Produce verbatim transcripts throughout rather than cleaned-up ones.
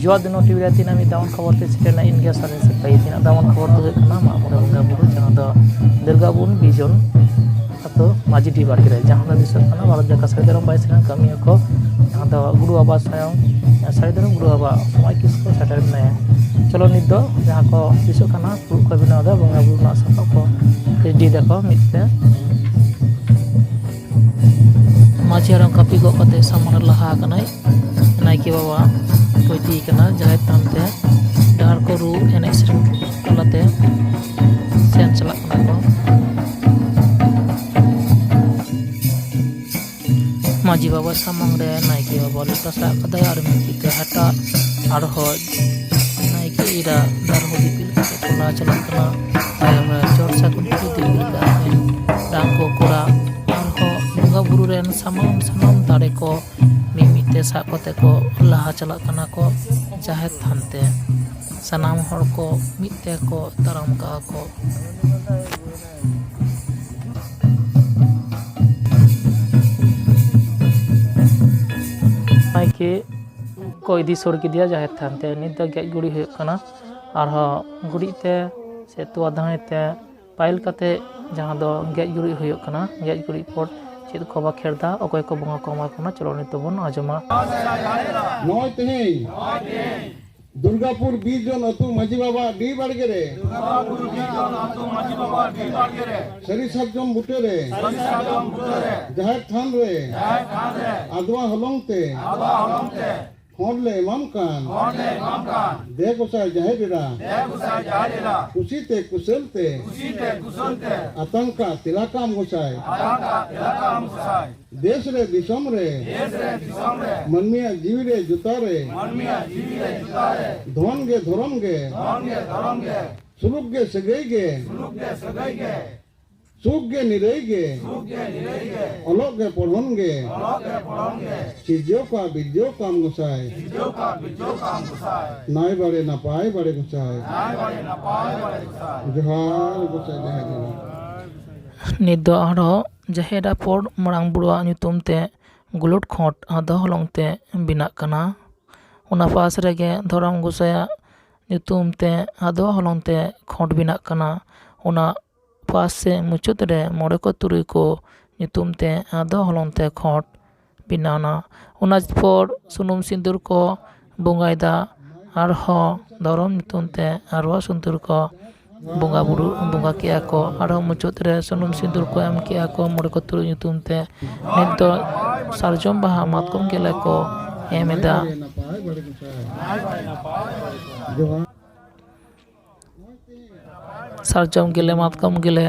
ᱡᱚᱦᱟᱨ ᱫᱤᱱ ᱴᱤᱵᱷᱤ ᱨᱮ ᱛᱤᱱᱟᱹᱜ ᱢᱤᱫ ᱫᱟᱢᱟᱱ ᱠᱷᱚᱵᱚᱨ ᱛᱮ ᱥᱮᱴᱮᱨ ᱮᱱᱟ ᱤᱱᱰᱤᱭᱟ ᱥᱟᱨᱮᱱ ᱥᱤᱯᱟᱹᱦᱤ᱾ ᱛᱤᱱᱟᱹᱜ ᱫᱟᱢᱟᱱ ᱠᱷᱚᱵᱚᱨ ᱫᱚ ᱦᱩᱭᱩᱜ ᱠᱟᱱᱟ ᱢᱟᱜ ᱢᱚᱬᱮ ᱵᱚᱸᱜᱟ ᱵᱩᱨᱩ, ᱡᱟᱦᱟᱸ ᱫᱚ ᱫᱩᱨᱜᱟᱯᱩᱨ ᱵᱤᱡᱚᱱ ᱟᱹᱛᱩ ᱢᱟᱹᱡᱷᱤᱰᱤ ᱵᱟᱲᱜᱮ ᱨᱮ, ᱡᱟᱦᱟᱸ ᱫᱚ ᱫᱤᱥᱟᱹᱜ ᱠᱟᱱᱟ ᱵᱷᱟᱨᱚᱛ ᱡᱟᱠᱟᱛ ᱥᱟᱹᱨᱤ ᱫᱷᱚᱨᱚᱢ ᱵᱟᱭ ᱥᱮᱨᱮᱧ ᱠᱟᱹᱢᱤᱭᱟᱹ ᱠᱚ, ᱡᱟᱦᱟᱸ ᱫᱚ ᱜᱩᱨᱩ ᱵᱟᱵᱟ ᱥᱟᱭᱚᱢ ᱥᱟᱹᱨᱤ ᱫᱷᱚᱨᱚᱢ ᱜᱩᱨᱩ ᱵᱟᱵᱟ ᱥᱚᱢᱟᱡᱽ ᱠᱤᱥᱠᱩ ᱥᱮᱴᱮᱨ ᱢᱮᱱᱟᱭᱟ᱾ ᱪᱚᱞᱚ ᱱᱤᱛ ᱫᱚ ᱡᱟᱦᱟᱸ ᱠᱚ ᱫᱤᱥᱟᱹᱜ ᱠᱟᱱᱟ ᱯᱷᱩᱲᱩᱜ ᱠᱚ ᱵᱮᱱᱟᱣ ᱮᱫᱟ ᱵᱚᱸᱜᱟ ᱵᱩᱨᱩ ᱨᱮᱱᱟᱜ ᱥᱟᱯᱟᱵ ᱠᱚ ᱨᱮᱰᱤ ᱫᱟᱠᱚ ᱢᱤᱫ ᱛᱮ᱾ ᱢᱟᱹᱡᱷᱤ ᱦᱟᱲᱟᱢ ᱠᱟᱹᱯᱤ ᱜᱚᱜ ᱠᱟᱛᱮ ᱥᱟᱢᱟᱝ ᱨᱮ ᱞᱟᱦᱟ ᱟᱠᱟᱱᱟᱭ᱾ ᱱᱟᱭᱠᱮ ᱵᱟᱵᱟ ᱠᱚ ᱤᱫᱤᱭᱮ ᱠᱟᱱᱟ ᱡᱟᱦᱮᱨ ᱛᱷᱟᱱ ᱛᱮ᱾ ᱰᱟᱦᱟᱨ ᱠᱚ ᱨᱩ ᱮᱱᱮᱡ ᱥᱮᱨᱮᱧ ᱛᱟᱞᱟᱛᱮ ᱥᱮᱱ ᱪᱟᱞᱟᱜ ᱠᱟᱱᱟ ᱠᱚ᱾ ᱢᱟᱹᱡᱷᱤ ᱵᱟᱵᱟ ᱥᱟᱢᱟᱝ ᱨᱮ ᱱᱟᱭᱠᱮ ᱵᱟᱵᱟ ᱞᱚᱴᱟ ᱥᱟᱵ ᱠᱟᱫᱟᱭ ᱟᱨ ᱢᱤᱫ ᱛᱤ ᱛᱮ ᱦᱟᱴᱟᱜ, ᱟᱨᱦᱚᱸ ᱱᱟᱭᱠᱮ ᱮᱨᱟ ᱫᱟᱨᱦᱚ ᱫᱤᱯᱤᱞ ᱠᱟᱛᱮ ᱴᱚᱞᱟ ᱪᱟᱞᱟᱜ ᱠᱟᱱᱟ᱾ ᱛᱟᱭᱚᱢ ᱨᱮ ᱪᱚᱴ ᱥᱟᱹᱜᱩᱱ ᱠᱚ ᱫᱤᱯᱤᱞ ᱠᱟᱜ ᱠᱟᱱᱟ᱾ ᱰᱟᱝ ᱠᱚ ᱠᱚᱲᱟ ᱟᱨᱦᱚᱸ ᱵᱚᱸᱜᱟ ᱵᱩᱨᱩ ᱨᱮᱱ ᱥᱟᱱᱟᱢ ᱥᱟᱱᱟᱢ ᱫᱟᱲᱮ ᱠᱚ ᱢᱤᱫ ᱢᱤᱫ ᱛᱮ ᱥᱟᱵ ᱠᱟᱛᱮ ᱠᱚ ᱞᱟᱦᱟ ᱪᱟᱞᱟᱜ ᱠᱟᱱᱟ ᱠᱚ ᱡᱟᱦᱮᱨ ᱛᱷᱟᱱ ᱛᱮ᱾ ᱥᱟᱱᱟᱢ ᱦᱚᱲ ᱠᱚ ᱢᱤᱫ ᱛᱮᱠᱚ ᱛᱟᱲᱟᱢ ᱠᱟᱜᱼᱟ ᱠᱚ᱾ ᱱᱟᱭᱠᱮ ᱠᱚ ᱤᱫᱤ ᱥᱩᱨ ᱠᱮᱫᱮᱭᱟ ᱡᱟᱦᱮᱨ ᱛᱷᱟᱱ ᱛᱮ᱾ ᱱᱤᱛ ᱫᱚ ᱜᱮᱡ ᱜᱩᱨᱤᱡ ᱦᱩᱭᱩᱜ ᱠᱟᱱᱟ᱾ ᱟᱨᱦᱚᱸ ᱜᱩᱨᱤᱡ ᱛᱮ ᱥᱮ ᱛᱚᱣᱟ ᱫᱟᱹᱦᱤ ᱛᱮ ᱯᱟᱹᱦᱤᱞ ᱠᱟᱛᱮ ᱡᱟᱦᱟᱸ ᱫᱚ ᱜᱮᱡ ᱜᱩᱨᱤᱡ ᱦᱩᱭᱩᱜ ᱠᱟᱱᱟ᱾ ᱜᱮᱡ ᱜᱩᱨᱤᱡ ᱯᱚᱨ ᱪᱮᱫ ᱠᱚ ᱵᱟᱠᱷᱮᱲ ᱫᱟ, ᱚᱠᱚᱭ ᱠᱚ ᱵᱚᱸᱜᱟ ᱠᱚ ᱮᱢᱟ ᱠᱚ ᱠᱟᱱᱟ, ᱪᱚᱞᱚ ᱱᱤᱛᱚᱜ ᱵᱚᱱ ᱟᱸᱡᱚᱢᱟ᱾ ᱱᱚᱜᱼᱚᱭ ᱛᱮᱦᱮᱧ ᱫᱩᱨᱜᱟᱯᱩᱨ ᱵᱤᱨ ᱡᱚᱱ ᱟᱹᱛᱩ ᱢᱟᱹᱡᱷᱤ ᱵᱟᱵᱟ ᱰᱤ ᱵᱟᱲᱜᱮ ᱨᱮ, ᱫᱩᱨᱜᱟᱯᱩᱨ ᱵᱤᱨ ᱡᱚᱱ ᱟᱹᱛᱩ ᱢᱟᱹᱡᱷᱤ ᱵᱟᱵᱟ ᱰᱤ ᱵᱟᱲᱜᱮ ᱨᱮ, ᱥᱟᱹᱨᱤ ᱥᱟᱨᱡᱚᱢ ᱵᱩᱴᱟᱹ ᱨᱮ, ᱥᱟᱹᱨᱤ ᱥᱟᱨᱡᱚᱢ ᱵᱩᱴᱟᱹ ᱨᱮ, ᱡᱟᱦᱮᱨ ᱛᱷᱟᱱ ᱨᱮ, ᱡᱟᱦᱮᱨ ᱛᱷᱟᱱ ᱨᱮ, ᱟᱫᱽᱣᱟ ᱦᱚᱞᱚᱝ ᱛᱮ, ᱟᱫᱽᱣᱟ ᱦᱚᱞᱚᱝ ᱛᱮ, ᱠᱷᱚᱸᱰ ᱞᱮ ᱮᱢᱟᱢ ᱠᱟᱱ, ᱠᱷᱚᱸᱰ ᱞᱮ ᱮᱢᱟᱢ ᱠᱟᱱ, ᱫᱮ ᱜᱚᱸᱥᱟᱭ ᱡᱟᱦᱮᱨ ᱮᱨᱟ, ᱫᱮ ᱜᱚᱸᱥᱟᱭ ᱡᱟᱦᱮᱨ ᱮᱨᱟ, ᱠᱩᱥᱤ ᱛᱮ ᱠᱩᱥᱟᱹᱞ ᱛᱮ, ᱠᱩᱥᱤ ᱛᱮ ᱠᱩᱥᱟᱹᱞ ᱛᱮ, ᱟᱛᱟᱝ ᱠᱟᱜ ᱛᱮᱞᱟ ᱠᱟᱢ ᱜᱚᱸᱥᱟᱭ, ᱟᱛᱟᱝ ᱠᱟᱜ ᱛᱮᱞᱟ ᱠᱟᱢ ᱜᱚᱸᱥᱟᱭ, ᱫᱮᱥ ᱨᱮ ᱫᱤᱥᱚᱢ ᱨᱮ, ᱫᱮᱥ ᱨᱮ ᱫᱤᱥᱚᱢ ᱨᱮ, ᱢᱟᱹᱱᱢᱤᱭᱟᱜ ᱡᱤᱣᱤ ᱨᱮ ᱡᱩᱛᱟ ᱨᱮ, ᱢᱟᱹᱱᱢᱤᱭᱟᱜ ᱡᱤᱣᱤ ᱨᱮ ᱡᱩᱛᱟ ᱨᱮ, ᱫᱷᱚᱱ ᱜᱮ ᱫᱷᱚᱨᱚᱢ ᱜᱮ, ᱫᱷᱚᱱ ᱜᱮ ᱫᱷᱚᱨᱚᱢ ᱜᱮ, ᱥᱩᱞᱩᱠ ᱜᱮ ᱥᱟᱹᱜᱟᱹᱭ ᱜᱮ, ᱥᱩᱞᱩᱠ ᱜᱮ ᱥᱟᱹᱜᱟᱹᱭ ᱜᱮ, ᱥᱩᱠ ᱜᱮ ᱱᱤᱨᱟᱹᱭ ᱜᱮ, ᱥᱩᱠ ᱜᱮ ᱱᱤᱨᱟᱹᱭ ᱜᱮ, ᱚᱞᱚᱜ ᱜᱮ ᱯᱚᱲᱦᱚᱱ ᱜᱮ, ᱚᱞᱚᱜ ᱜᱮ ᱯᱚᱲᱦᱚᱱ ᱜᱮ, ᱥᱤᱨᱡᱟᱹᱣ ᱠᱟᱜ ᱵᱤᱨᱡᱟᱹᱣ ᱠᱟᱢ ᱜᱚᱸᱥᱟᱭ, ᱥᱤᱨᱡᱟᱹᱣ ᱠᱟᱜ ᱵᱤᱨᱡᱟᱹᱣ ᱠᱟᱢ ᱜᱚᱸᱥᱟᱭ, ᱱᱟᱭ ᱵᱟᱲᱮ ᱱᱟᱯᱟᱭ ᱵᱟᱲᱮ ᱜᱚᱸᱥᱟᱭ, ᱱᱟᱭ ᱵᱟᱲᱮ ᱱᱟᱯᱟᱭ ᱵᱟᱲᱮ ᱜᱚᱸᱥᱟᱭ, ᱡᱚᱦᱟᱨ ᱜᱚᱸᱥᱟᱭ ᱡᱟᱦᱮᱨ ᱮᱨᱟ᱾ ᱱᱤᱛ ᱫᱚ ᱟᱨᱦᱚᱸ ᱡᱟᱦᱮᱨ ᱮᱨᱟ ᱯᱚᱨ ᱢᱟᱨᱟᱝ ᱵᱩᱨᱩᱣᱟᱜ ᱧᱩᱛᱩᱢ ᱛᱮ ᱜᱩᱞᱩᱴ ᱠᱷᱚᱸᱰ ᱟᱫᱚ ᱦᱚᱞᱚᱝ ᱛᱮ ᱵᱮᱱᱟᱜ ᱠᱟᱱᱟ᱾ ᱚᱱᱟ ᱯᱟᱥ ᱨᱮᱜᱮ ᱫᱷᱚᱨᱚᱢ ᱜᱚᱸᱥᱟᱭᱟᱜ ᱧᱩᱛᱩᱢ ᱛᱮ ᱟᱫᱣᱟ ᱦᱚᱞᱚᱝ ᱛᱮ ᱠᱷᱚᱸᱰ ᱵᱮᱱᱟᱜ ᱠᱟᱱᱟ᱾ ᱚᱱᱟ ᱯᱟᱥ ᱥᱮ ᱢᱩᱪᱟᱹᱫ ᱨᱮ ᱢᱚᱬᱮ ᱠᱚ ᱛᱩᱨᱩᱭ ᱠᱚ ᱧᱩᱛᱩᱢ ᱛᱮ ᱟᱫᱣᱟ ᱦᱚᱞᱚᱝ ᱛᱮ ᱠᱷᱚᱸᱰ ᱵᱮᱱᱟᱣᱱᱟ᱾ ᱚᱱᱟ ᱯᱚᱨ ᱥᱩᱱᱩᱢ ᱥᱤᱸᱫᱩᱨ ᱠᱚ ᱵᱚᱸᱜᱟᱭᱮᱫᱟ᱾ ᱟᱨᱦᱚᱸ ᱫᱷᱚᱨᱚᱢ ᱧᱩᱛᱩᱢ ᱛᱮ ᱟᱨᱣᱟ ᱥᱤᱸᱫᱩᱨ ᱠᱚ ᱵᱚᱸᱜᱟ ᱵᱩᱨᱩ ᱵᱚᱸᱜᱟ ᱠᱮᱜᱼᱟ ᱠᱚ᱾ ᱟᱨᱦᱚᱸ ᱢᱩᱪᱟᱹᱫ ᱨᱮ ᱥᱩᱱᱩᱢ ᱥᱤᱸᱫᱩᱨ ᱠᱚ ᱮᱢ ᱠᱮᱜᱼᱟ ᱠᱚ ᱢᱚᱬᱮ ᱠᱚ ᱛᱩᱨᱩᱭ ᱧᱩᱛᱩᱢ ᱛᱮ᱾ ᱱᱤᱛ ᱫᱚ ᱥᱟᱨᱡᱚᱢ ᱵᱟᱦᱟ ᱢᱟᱛᱠᱚᱢ ᱜᱮᱞᱮ ᱠᱚ ᱮᱢ ᱮᱫᱟ᱾ ᱥᱟᱨᱡᱚᱢ ᱜᱮᱞᱮ ᱢᱟᱛᱠᱚᱢ ᱜᱮᱞᱮ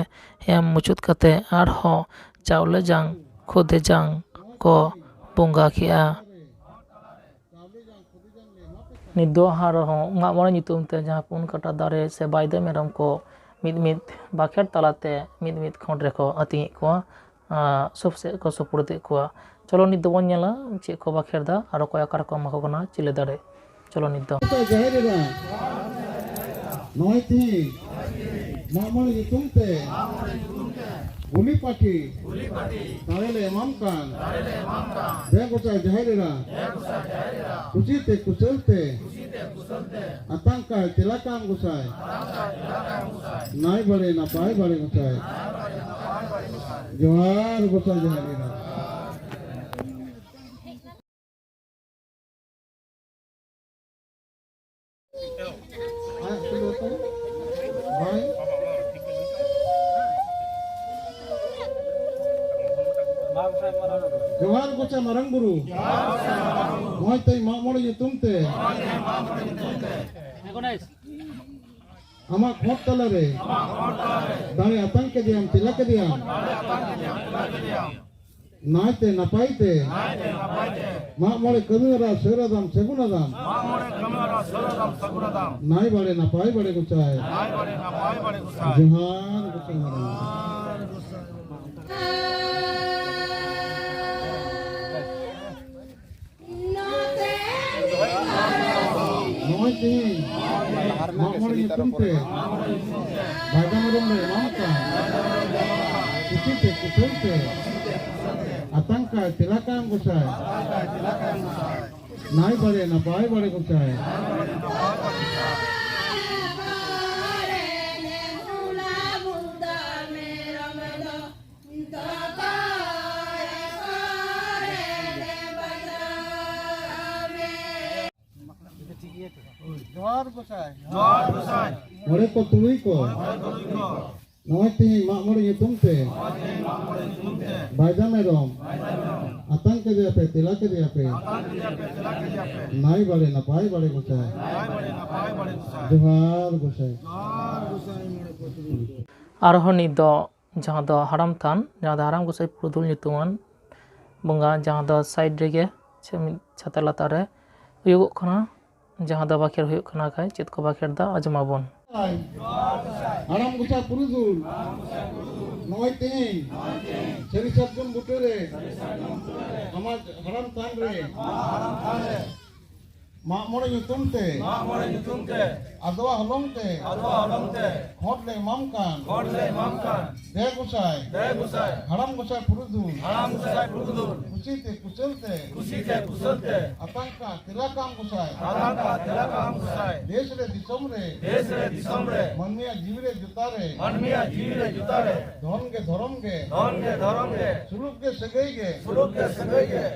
ᱮᱢ ᱢᱩᱪᱟᱹᱫ ᱠᱟᱛᱮ ᱟᱨᱦᱚᱸ ᱪᱟᱣᱞᱮ ᱡᱟᱝ ᱠᱷᱚᱫᱮ ᱡᱟᱝ ᱠᱚ ᱵᱚᱸᱜᱟ ᱠᱮᱜᱼᱟ᱾ ᱱᱤᱛ ᱫᱚ ᱟᱨᱦᱚᱸ ᱢᱟᱜ ᱢᱚᱬᱮ ᱧᱩᱛᱩᱢ ᱛᱮ ᱡᱟᱦᱟᱸ ᱯᱩᱱ ᱠᱟᱴᱟ ᱫᱟᱨᱮ ᱥᱮ ᱵᱟᱭᱫᱟ ᱢᱮᱨᱚᱢ ᱠᱚ ᱢᱤᱫ ᱢᱤᱫ ᱵᱟᱠᱷᱮᱲ ᱛᱟᱞᱟᱛᱮ ᱢᱤᱫ ᱢᱤᱫ ᱠᱷᱚᱸᱰ ᱨᱮᱠᱚ ᱟᱹᱛᱤᱧᱮᱫ ᱠᱚᱣᱟ, ᱟᱨ ᱥᱩᱵ ᱥᱮᱫ ᱠᱚ ᱥᱩᱯᱩᱨᱫᱮᱫ ᱠᱚᱣᱟ᱾ ᱪᱚᱞᱚ ᱱᱤᱛ ᱫᱚᱵᱚᱱ ᱧᱮᱞᱟ ᱪᱮᱫ ᱠᱚ ᱵᱟᱠᱷᱮᱲ ᱫᱟ ᱟᱨ ᱚᱠᱚᱭ ᱚᱠᱟ ᱨᱮᱠᱚ ᱮᱢᱟ ᱠᱚ ᱠᱟᱱᱟ ᱪᱤᱞᱤ ᱫᱟᱨᱮ᱾ ᱪᱚᱞᱚ ᱱᱤᱛ ᱫᱚ᱾ ᱡᱟᱦᱮᱨ ᱮᱨᱟ, ᱱᱚᱜᱼᱚᱭ ᱛᱤᱦᱤᱧ ᱢᱟᱜ ᱢᱚᱬᱮ ᱧᱩᱛᱩᱢ ᱛᱮ ᱜᱩᱞᱤ ᱯᱟᱹᱴᱷᱤ ᱫᱟᱲᱮ ᱞᱮ ᱮᱢᱟᱢ ᱠᱟᱱ, ᱫᱮ ᱜᱚᱸᱥᱟᱭ ᱡᱟᱦᱮᱨ ᱮᱨᱟ, ᱠᱩᱥᱤ ᱛᱮ ᱠᱩᱥᱟᱹᱞ ᱛᱮ ᱟᱛᱟᱝ ᱠᱟᱭ ᱛᱮᱞᱟ ᱠᱟᱢ ᱜᱚᱸᱥᱟᱭ᱾ ᱱᱟᱭ ᱵᱟᱲᱮ ᱱᱟᱯᱟᱭ ᱵᱟᱲᱮ ᱜᱚᱸᱥᱟᱭ᱾ ᱡᱚᱦᱟᱨ ᱜᱚᱸᱥᱟᱭ ᱡᱟᱦᱮᱨ ᱮᱨᱟ᱾ ᱡᱚᱦᱟᱨ ᱜᱚᱸᱥᱟᱭ ᱢᱟᱨᱟᱝ ᱵᱩᱨᱩ᱾ ᱱᱚᱜᱼᱚᱭ ᱛᱮᱦᱮᱧ ᱢᱟᱜ ᱢᱚᱬᱮ ᱧᱩᱛᱩᱢ ᱛᱮ ᱟᱢᱟᱜ ᱠᱷᱚᱸᱰ ᱛᱟᱞᱟᱨᱮ ᱫᱟᱲᱮ ᱟᱛᱟᱝ ᱠᱮᱫᱮᱭᱟᱢ, ᱛᱮᱞᱟ ᱠᱮᱫᱮᱭᱟᱢ᱾ ᱱᱟᱭᱛᱮ ᱱᱟᱯᱟᱭ ᱛᱮ ᱢᱟᱜ ᱢᱚᱬᱮ ᱠᱟᱹᱢᱤ ᱦᱚᱨᱟ ᱥᱟᱹᱨ ᱟᱫᱟᱢ, ᱥᱟᱹᱜᱩᱱ ᱟᱫᱟᱢ᱾ ᱱᱟᱭ ᱵᱟᱲᱮ ᱱᱟᱯᱟᱭ ᱵᱟᱲᱮ ᱜᱚᱸᱥᱟᱭ᱾ ᱡᱚᱦᱟᱨ ᱜᱚᱸᱥᱟᱭ ᱢᱟᱨᱟᱝ᱾ ᱱᱚᱜᱼᱚᱭ ᱛᱮᱦᱮᱧ ᱢᱟᱜ ᱢᱚᱬᱮ ᱧᱩᱛᱩᱢ ᱛᱮ ᱵᱟᱭᱫᱟ ᱢᱮᱨᱚᱢ ᱞᱮ ᱮᱢᱟᱢ ᱠᱟᱱ, ᱠᱩᱥᱤ ᱛᱮ ᱠᱩᱥᱟᱹᱞ ᱛᱮ ᱟᱛᱟᱝ ᱠᱟᱭ ᱛᱮᱞᱟ ᱠᱟᱢ ᱜᱚᱸᱥᱟᱭ᱾ ᱱᱟᱭ ᱵᱟᱲᱮ ᱱᱟᱯᱟᱭ ᱵᱟᱲᱮ ᱜᱚᱸᱥᱟᱭ᱾ ᱡᱚᱦᱟᱨ ᱜᱚᱸᱥᱟᱭ᱾ ᱡᱚᱦᱟᱨ ᱜᱚᱸᱥᱟᱭ᱾ ᱢᱚᱬᱮ ᱠᱚ ᱛᱩᱨᱩᱭ ᱠᱚ᱾ ᱢᱚᱬᱮ ᱠᱚ ᱛᱩᱨᱩᱭ ᱠᱚ᱾ ᱱᱚᱜᱼᱚᱭ ᱛᱮᱦᱮᱧ ᱢᱟᱜ ᱢᱚᱬᱮ ᱧᱩᱛᱩᱢ ᱛᱮ᱾ ᱱᱚᱜᱼᱚᱭ ᱛᱮᱦᱮᱧ ᱢᱟᱜ ᱢᱚᱬᱮ ᱧᱩᱛᱩᱢ ᱛᱮ᱾ ᱵᱟᱭᱫᱟ ᱢᱮᱨᱚᱢ᱾ ᱵᱟᱭᱫᱟ ᱢᱮᱨᱚᱢ᱾ ᱟᱛᱟᱝ ᱠᱮᱫᱮᱭᱟᱯᱮ, ᱛᱮᱞᱟ ᱠᱮᱫᱮᱭᱟᱯᱮ᱾ ᱟᱛᱟᱝ ᱠᱮᱫᱮᱭᱟᱯᱮ, ᱛᱮᱞᱟ ᱠᱮᱫᱮᱭᱟᱯᱮ᱾ ᱱᱟᱭ ᱵᱟᱲᱮ, ᱱᱟᱯᱟᱭ ᱵᱟᱲᱮ ᱜᱚᱸᱥᱟᱭ᱾ ᱱᱟᱭ ᱵᱟᱲᱮ, ᱱᱟᱯᱟᱭ ᱵᱟᱲᱮ ᱜᱚᱸᱥᱟᱭ᱾ ᱡᱚᱦᱟᱨ ᱜᱚᱸᱥᱟᱭ᱾ ᱡᱚᱦᱟᱨ ᱜᱚᱸᱥᱟᱭ ᱢᱚᱬᱮ ᱠᱚ ᱛᱩᱨᱩᱭ ᱠᱚ᱾ ᱟᱨᱦᱚᱸ ᱱᱤᱛ ᱫᱚ ᱡᱟᱦᱟᱸ ᱫᱚ ᱦᱟᱲᱟᱢ ᱛᱷᱟᱱ, ᱡᱟᱦᱟᱸ ᱫᱚ ᱦᱟᱲᱟᱢ ᱜᱚᱸᱥᱟᱭ ᱯᱩᱨᱩᱫᱷᱩᱞ ᱧᱩᱛᱩᱢᱟᱱ ᱵᱚᱸᱜᱟ, ᱡᱟᱦᱟᱸ ᱫᱚ side ᱨᱮᱜᱮ ᱥᱮ ᱢᱤᱫ ᱪᱷᱟᱛᱟ ᱞᱟᱛᱟᱨ ᱨᱮ ᱦᱩᱭᱩᱜᱚᱜ ᱠᱟᱱᱟ, ᱡᱟᱦᱟᱸ ᱫᱚ ᱵᱟᱠᱷᱮᱲ ᱦᱩᱭᱩᱜ ᱠᱟᱱᱟ᱾ ᱠᱷᱟᱡ ᱪᱮᱫ ᱠᱚ ᱵᱟᱠᱷᱮᱲ ᱫᱟ, ᱟᱸᱡᱚᱢ ᱟᱵᱚᱱ᱾ ᱦᱟᱲᱟᱢ ᱜᱚᱸᱥᱟᱭ ᱯᱩᱨᱩᱫᱷᱩᱞ, ᱱᱚᱜᱼᱚᱭ ᱛᱮᱦᱮᱧ ᱥᱟᱹᱨᱤ ᱥᱟᱨᱡᱚᱢ ᱵᱩᱴᱟᱹ ᱨᱮ ᱟᱢᱟᱜ ᱦᱟᱲᱟᱢ ᱛᱷᱟᱱ ᱨᱮ ᱢᱟᱜ ᱢᱚᱬᱮ ᱧᱩᱛᱩᱢ ᱛᱮ, ᱢᱟᱜ ᱢᱚᱬᱮ ᱧᱩᱛᱩᱢ ᱛᱮ, ᱟᱫᱽᱣᱟ ᱦᱚᱞᱚᱝ ᱛᱮ, ᱟᱫᱽᱣᱟ ᱦᱚᱞᱚᱝ ᱛᱮ, ᱠᱷᱚᱸᱰ ᱞᱮ ᱮᱢᱟᱢ ᱠᱟᱱ᱾ ᱠᱷᱚᱸᱰ ᱞᱮ ᱮᱢᱟᱢ ᱠᱟᱱ᱾ ᱫᱮ ᱜᱚᱸᱥᱟᱭ, ᱫᱮ ᱜᱚᱸᱥᱟᱭ, ᱦᱟᱲᱟᱢ ᱜᱚᱸᱥᱟᱭ ᱯᱩᱨᱩᱫᱷᱩᱞ, ᱦᱟᱲᱟᱢ ᱜᱚᱸᱥᱟᱭ ᱯᱩᱨᱩᱫᱷᱩᱞ, ᱠᱩᱥᱤ ᱛᱮ ᱠᱩᱥᱟᱹᱞ ᱛᱮ, ᱠᱩᱥᱤ ᱛᱮ ᱠᱩᱥᱟᱹᱞ ᱛᱮ, ᱟᱛᱟᱝ ᱠᱟᱜ ᱛᱮᱞᱟ ᱠᱟᱢ ᱜᱚᱸᱥᱟᱭ, ᱟᱛᱟᱝ ᱠᱟᱜ ᱛᱮᱞᱟ ᱠᱟᱢ ᱜᱚᱸᱥᱟᱭ, ᱫᱮᱥ ᱨᱮ ᱫᱤᱥᱚᱢ ᱨᱮ, ᱫᱮᱥ ᱨᱮ ᱫᱤᱥᱚᱢ ᱨᱮ, ᱢᱟᱹᱱᱢᱤᱭᱟᱜ ᱡᱤᱣᱤ ᱨᱮ ᱡᱚᱛᱟ ᱨᱮ, ᱢᱟᱹᱱᱢᱤᱭᱟᱜ ᱡᱤᱣᱤ ᱨᱮ ᱡᱚᱛᱟ ᱨᱮ, ᱫᱷᱚᱱ ᱜᱮ ᱫᱷᱚᱨᱚᱢ ᱜᱮ, ᱫᱷᱚᱱ ᱜᱮ ᱫᱷᱚᱨᱚᱢ ᱜᱮ, ᱥᱩᱞᱩᱠ ᱜᱮ ᱥᱟᱹᱜᱟᱹᱭ ᱜᱮ, ᱥᱩᱞᱩᱠ ᱜᱮ ᱥᱟᱹᱜᱟᱹᱭ ᱜᱮ,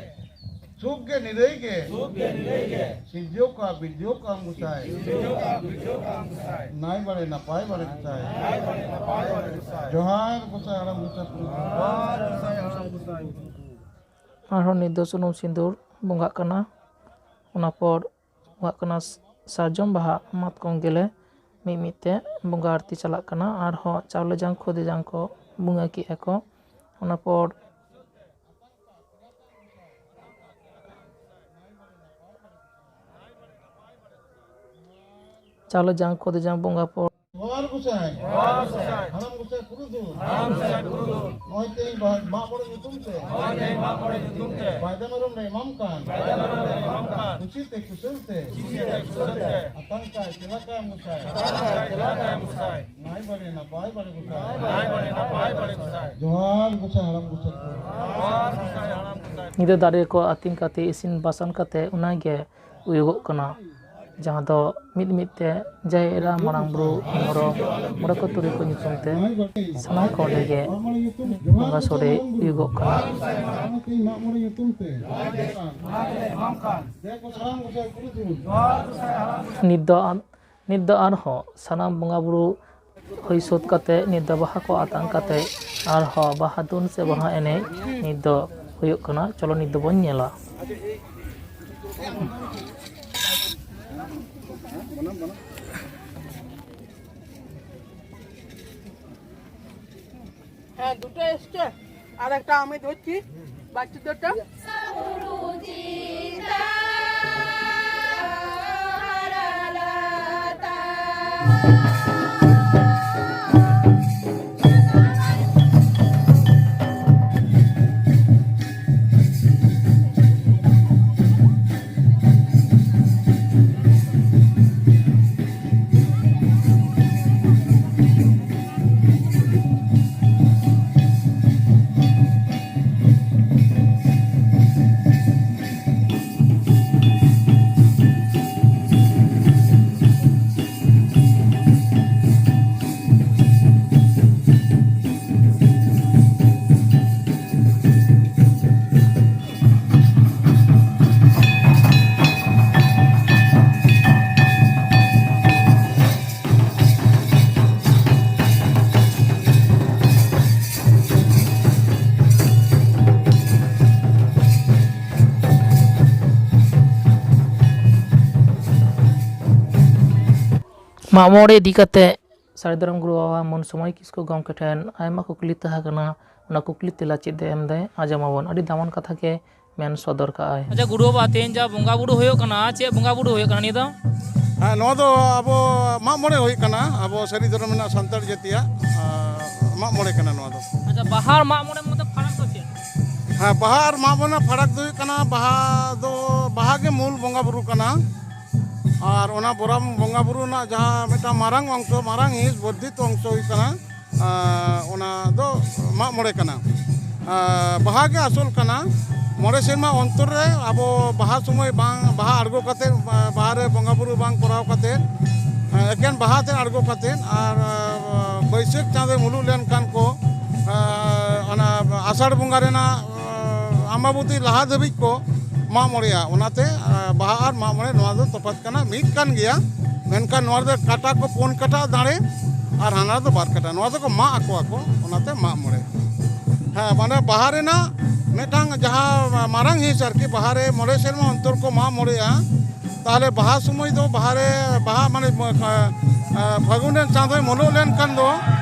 ᱥᱩᱠ ᱜᱮ ᱱᱤᱨᱟᱹᱭ ᱜᱮ, ᱥᱩᱠ ᱜᱮ ᱱᱤᱨᱟᱹᱭ ᱜᱮ, ᱥᱤᱨᱡᱟᱹᱣ ᱠᱟᱜ ᱵᱤᱨᱡᱟᱹᱣ ᱠᱟᱜ ᱜᱚᱸᱥᱟᱭ, ᱥᱤᱨᱡᱟᱹᱣ ᱠᱟᱜ ᱵᱤᱨᱡᱟᱹᱣ ᱠᱟᱜ ᱜᱚᱸᱥᱟᱭ, ᱱᱟᱭ ᱵᱟᱲᱮ ᱱᱟᱯᱟᱭ ᱵᱟᱲᱮ ᱜᱚᱸᱥᱟᱭ, ᱱᱟᱭ ᱵᱟᱲᱮ ᱱᱟᱯᱟᱭ ᱵᱟᱲᱮ ᱜᱚᱸᱥᱟᱭ᱾ ᱡᱚᱦᱟᱨ ᱜᱚᱸᱥᱟᱭ ᱦᱟᱲᱟᱢ ᱜᱚᱸᱥᱟᱭ ᱯᱩᱨᱩᱫᱷᱩᱞ᱾ ᱡᱚᱦᱟᱨ ᱜᱚᱸᱥᱟᱭ ᱦᱟᱲᱟᱢ ᱜᱚᱸᱥᱟᱭ ᱯᱩᱨᱩᱫᱷᱩᱞ᱾ ᱟᱨᱦᱚᱸ ᱱᱤᱛ ᱫᱚ ᱥᱩᱱᱩᱢ ᱥᱤᱸᱫᱩᱨ ᱵᱚᱸᱜᱟᱜ ᱠᱟᱱᱟ᱾ ᱚᱱᱟ ᱯᱚᱨ ᱵᱚᱸᱜᱟᱜ ᱠᱟᱱᱟ ᱥᱟᱨᱡᱚᱢ ᱵᱟᱦᱟ, ᱢᱟᱛᱠᱚᱢ ᱜᱮᱞᱮ, ᱢᱤᱫ ᱢᱤᱫ ᱛᱮ ᱵᱚᱸᱜᱟ ᱟᱨᱛᱤ ᱪᱟᱞᱟᱜ ᱠᱟᱱᱟ᱾ ᱟᱨᱦᱚᱸ ᱪᱟᱣᱞᱮ ᱡᱟᱝ ᱠᱷᱚᱫᱮ ᱡᱟᱝ ᱠᱚ ᱵᱚᱸᱜᱟ ᱠᱮᱜᱼᱟ ᱠᱚ᱾ ᱚᱱᱟ ᱯᱚᱨ ᱪᱟᱣᱞᱮ ᱡᱟᱝ ᱠᱷᱚᱫᱮ ᱡᱟᱝ ᱵᱚᱸᱜᱟ ᱯᱚᱨ᱾ ᱡᱚᱦᱟᱨ ᱜᱚᱸᱥᱟᱭ᱾ ᱡᱚᱦᱟᱨ ᱜᱚᱸᱥᱟᱭ᱾ ᱦᱟᱲᱟᱢ ᱜᱚᱸᱥᱟᱭ ᱯᱩᱨᱩᱫᱷᱩᱞ᱾ ᱦᱟᱲᱟᱢ ᱜᱚᱸᱥᱟᱭ ᱯᱩᱨᱩᱫᱷᱩᱞ᱾ ᱱᱚᱜᱼᱚᱭ ᱛᱮᱦᱮᱧ ᱵᱟ-, ᱢᱟᱜ ᱢᱚᱬᱮ ᱧᱩᱛᱩᱢ ᱛᱮ᱾ ᱱᱚᱜᱼᱚᱭ ᱛᱮᱦᱮᱧ ᱢᱟᱜ ᱢᱚᱬᱮ ᱧᱩᱛᱩᱢ ᱛᱮ᱾ ᱵᱟᱭᱫᱟ ᱢᱮᱨᱚᱢ ᱞᱮ ᱮᱢᱟᱢ ᱠᱟᱱ᱾ ᱵᱟᱭᱫᱟ ᱢᱮᱨᱚᱢ ᱞᱮ ᱮᱢᱟᱢ ᱠᱟᱱ᱾ ᱠᱩᱥᱤ ᱛᱮ ᱠᱩᱥᱟᱹᱞ ᱛᱮ᱾ ᱠᱩᱥᱤ ᱛᱮ ᱠᱩᱥᱟᱹᱞ ᱛᱮ᱾ ᱟᱛᱟᱝ ᱠᱟᱭ ᱛᱮᱞᱟ ᱠᱟᱭ ᱜᱚᱸᱥᱟᱭ᱾ ᱟᱛᱟᱝ ᱠᱟᱭ ᱛᱮᱞᱟ ᱠᱟᱭ ᱜᱚᱸᱥᱟᱭ᱾ ᱱᱟᱭ ᱵᱟᱲᱮ ᱱᱟᱯᱟᱭ ᱵᱟᱲᱮ ᱜᱚᱸᱥᱟᱭ᱾ ᱱᱟᱭ ᱵᱟᱲᱮ ᱱᱟᱯᱟᱭ ᱵᱟᱲᱮ ᱜᱚᱸᱥᱟᱭ᱾ ᱡᱚᱦᱟᱨ ᱜᱚᱸᱥᱟᱭ ᱦᱟᱲᱟᱢ ᱜᱚᱸᱥᱟᱭ ᱯᱩᱨᱩᱫᱷᱩᱞ᱾ ᱡᱚᱦᱟᱨ ᱜᱚᱸᱥᱟᱭ ᱦᱟᱲᱟᱢ ᱜᱚᱸᱥᱟᱭ᱾ ᱧᱤᱫᱟᱹ ᱫᱟᱨᱮ ᱠᱚ ᱟᱹᱛᱤᱧ ᱠᱟᱛᱮ ᱤᱥᱤᱱ ᱵᱟᱥᱟᱝ ᱠᱟᱛᱮ ᱚᱱᱟᱜᱮ ᱦᱩᱭᱩᱜᱚᱜ ᱠᱟᱱᱟ, ᱡᱟᱦᱟᱸ ᱫᱚ ᱢᱤᱫ ᱢᱤᱫ ᱛᱮ ᱡᱟᱦᱮᱨ ᱮᱨᱟ, ᱢᱟᱨᱟᱝ ᱵᱩᱨᱩ, ᱢᱚᱬᱮ, ᱢᱚᱬᱮ ᱠᱚ ᱛᱩᱨᱩᱭ ᱠᱚ ᱧᱩᱛᱩᱢ ᱛᱮ ᱥᱟᱱᱟᱢ ᱠᱚ ᱚᱸᱰᱮ ᱜᱮ ᱵᱚᱸᱜᱟ ᱥᱚᱲᱮ ᱦᱩᱭᱩᱜᱚᱜ ᱠᱟᱱᱟ᱾ ᱱᱤᱛ ᱫᱚ ᱟᱢ ᱱᱤᱛ ᱫᱚ ᱟᱨᱦᱚᱸ ᱥᱟᱱᱟᱢ ᱵᱚᱸᱜᱟ ᱵᱩᱨᱩ ᱦᱩᱭ ᱥᱟᱹᱛ ᱠᱟᱛᱮ, ᱱᱤᱛ ᱫᱚ ᱵᱟᱦᱟ ᱠᱚ ᱟᱛᱟᱝ ᱠᱟᱛᱮ, ᱟᱨᱦᱚᱸ ᱵᱟᱦᱟ ᱫᱚᱱ ᱥᱮ ᱵᱟᱦᱟ ᱮᱱᱮᱡ ᱱᱤᱛ ᱫᱚ ᱦᱩᱭᱩᱜ ᱠᱟᱱᱟ᱾ ᱪᱚᱞᱚ, ᱱᱤᱛ ᱫᱚᱵᱚᱱ ᱧᱮᱞᱟ᱾ হ্যাঁ, দুটো এসছে, আর একটা আমি ধরছি, বাচ্চাদেরটা। ᱢᱟᱜ ᱢᱚᱬᱮ ᱤᱫᱤ ᱠᱟᱛᱮ ᱥᱟᱹᱨᱤ ᱫᱷᱚᱨᱚᱢ ᱜᱩᱨᱩ ᱵᱟᱵᱟ ᱢᱟᱹᱱ ᱥᱚᱢᱟᱭ ᱠᱤᱥᱠᱩ ᱜᱚᱢᱠᱮ ᱴᱷᱮᱱ ᱟᱭᱢᱟ ᱠᱩᱠᱞᱤ ᱛᱟᱦᱮᱸ ᱠᱟᱱᱟ᱾ ᱚᱱᱟ ᱠᱩᱠᱞᱤ ᱛᱮᱞᱟ ᱪᱮᱫ ᱮ ᱮᱢ ᱫᱟᱭ, ᱟᱸᱡᱚᱢ ᱟᱵᱚᱱ᱾ ᱟᱹᱰᱤ ᱫᱟᱢᱟᱱ ᱠᱟᱛᱷᱟ ᱜᱮ ᱢᱮᱱ ᱥᱚᱫᱚᱨ ᱠᱟᱜᱼᱟᱭ᱾ ᱟᱪᱪᱷᱟ ᱜᱩᱨᱩ ᱵᱟᱵᱟ, ᱛᱮᱦᱮᱧ ᱡᱟ ᱵᱚᱸᱜᱟ ᱵᱩᱨᱩ ᱦᱩᱭᱩᱜ ᱠᱟᱱᱟ, ᱪᱮᱫ ᱵᱚᱸᱜᱟ ᱵᱩᱨᱩ ᱦᱩᱭᱩᱜ ᱠᱟᱱᱟ ᱱᱤᱭᱟᱹ ᱫᱚ? ᱦᱮᱸ, ᱱᱚᱣᱟ ᱫᱚ ᱟᱵᱚ ᱢᱟᱜ ᱢᱚᱬᱮ ᱦᱩᱭᱩᱜ ᱠᱟᱱᱟ, ᱟᱵᱚ ᱥᱟᱹᱨᱤ ᱫᱷᱚᱨᱚᱢ ᱨᱮᱱᱟᱜ ᱥᱟᱱᱛᱟᱲ ᱡᱟᱹᱛᱤᱭᱟᱜ, ᱟᱨ, ᱢᱟᱜ ᱢᱚᱬᱮ ᱠᱟᱱᱟ ᱱᱚᱣᱟ ᱫᱚ᱾ ᱟᱪᱪᱷᱟ, ᱵᱟᱦᱟ ᱟᱨ ᱢᱟᱜ ᱢᱚᱬᱮ ᱢᱚᱫᱽᱫᱷᱮ ᱯᱷᱟᱨᱟᱠ ᱫᱚ ᱪᱮᱫ? ᱦᱮᱸ, ᱵᱟᱦᱟ ᱟᱨ ᱢᱟᱜ ᱢᱚᱬᱮ ᱯᱷᱟᱨᱟᱠ ᱫᱚ ᱦᱩᱭᱩᱜ ᱠᱟᱱᱟ, ᱵᱟᱦᱟ ᱫᱚ, ᱵᱟᱦᱟ ᱜᱮ ᱢᱩᱞ ᱵᱚᱸᱜᱟ ᱵᱩᱨᱩ ᱠᱟᱱᱟ, ᱟᱨ ᱚᱱᱟ ᱵᱚᱨᱟᱢ ᱵᱚᱸᱜᱟ ᱵᱩᱨᱩ ᱨᱮᱱᱟᱜ ᱡᱟᱦᱟᱸ ᱢᱤᱫᱴᱟᱝ ᱢᱟᱨᱟᱝ ᱚᱝᱥᱚ, ᱢᱟᱨᱟᱝ ᱦᱤᱸᱥ, ᱵᱚᱨᱫᱷᱤᱛ ᱚᱝᱥᱚ ᱦᱩᱭᱩᱜ ᱠᱟᱱᱟ, ᱟᱨ, ᱚᱱᱟ ᱫᱚ ᱢᱟᱜ ᱢᱚᱬᱮ ᱠᱟᱱᱟ᱾ ᱟᱨ, ᱵᱟᱦᱟ ᱜᱮ ᱟᱥᱚᱞ ᱠᱟᱱᱟ, ᱢᱚᱬᱮ ᱥᱮᱨᱢᱟ ᱚᱱᱛᱚᱨ ᱨᱮ ᱟᱵᱚ ᱵᱟᱦᱟ ᱥᱚᱢᱚᱭ ᱵᱟᱝ, ᱵᱟᱦᱟ ᱟᱬᱜᱚ ᱠᱟᱛᱮ, ᱵᱟᱦᱟ ᱨᱮ ᱵᱚᱸᱜᱟ ᱵᱩᱨᱩ ᱵᱟᱝ ᱠᱚᱨᱟᱣ ᱠᱟᱛᱮ, ᱮᱠᱮᱱ ᱵᱟᱦᱟ ᱛᱮ ᱟᱬᱜᱚ ᱠᱟᱛᱮ, ᱟᱨ ᱵᱟᱹᱭᱥᱟᱹᱠᱷ ᱪᱟᱸᱫᱳ ᱢᱩᱞᱩᱜ ᱞᱮᱱᱠᱷᱟᱱ ᱠᱚ, ᱚᱱᱟ ᱟᱥᱟᱲ ᱵᱚᱸᱜᱟ ᱨᱮᱱᱟᱜ ᱟᱢᱵᱟᱵᱚᱛᱤ ᱞᱟᱦᱟ ᱫᱷᱟᱹᱵᱤᱡ ᱠᱚ ᱢᱟᱜ ᱢᱚᱬᱮᱜᱼᱟ᱾ ᱚᱱᱟᱛᱮ ᱵᱟᱦᱟ ᱟᱨ ᱢᱟᱜ ᱢᱚᱬᱮ, ᱱᱚᱣᱟ ᱫᱚ ᱛᱚᱯᱷᱟᱛ ᱠᱟᱱᱟ, ᱢᱤᱫ ᱠᱟᱱ ᱜᱮᱭᱟ, ᱢᱮᱱᱠᱷᱟᱱ ᱱᱚᱣᱟ ᱨᱮᱫᱚ ᱠᱟᱴᱟ ᱠᱚ ᱯᱩᱱ ᱠᱟᱴᱟ ᱫᱟᱲᱮ ᱟᱨ ᱦᱟᱱᱟ ᱫᱚ ᱵᱟᱨ ᱠᱟᱴᱟ, ᱱᱚᱣᱟ ᱫᱚᱠᱚ ᱢᱟᱜ ᱟᱠᱚᱣᱟ ᱠᱚ, ᱚᱱᱟᱛᱮ ᱢᱟᱜ ᱢᱚᱬᱮ᱾ ᱦᱮᱸ, ᱢᱟᱱᱮ ᱵᱟᱦᱟ ᱨᱮᱱᱟᱜ ᱢᱤᱫᱴᱟᱝ ᱡᱟᱦᱟᱸ ᱢᱟᱨᱟᱝ ᱦᱤᱸᱥ ᱟᱨᱠᱤ, ᱵᱟᱦᱟ ᱨᱮ ᱢᱚᱬᱮ ᱥᱮᱨᱢᱟ ᱚᱱᱛᱚᱨ ᱠᱚ ᱢᱟᱜ ᱢᱚᱬᱮᱜᱼᱟ᱾ ᱛᱟᱦᱚᱞᱮ ᱵᱟᱦᱟ ᱥᱚᱢᱚᱭ ᱫᱚ, ᱵᱟᱦᱟ ᱨᱮ, ᱵᱟᱦᱟ ᱢᱟᱱᱮ, ᱯᱷᱟᱹᱜᱩᱱ ᱨᱮᱱ ᱪᱟᱸᱫᱳᱭ ᱢᱩᱞᱩᱜ ᱞᱮᱱᱠᱷᱟᱱ ᱫᱚ,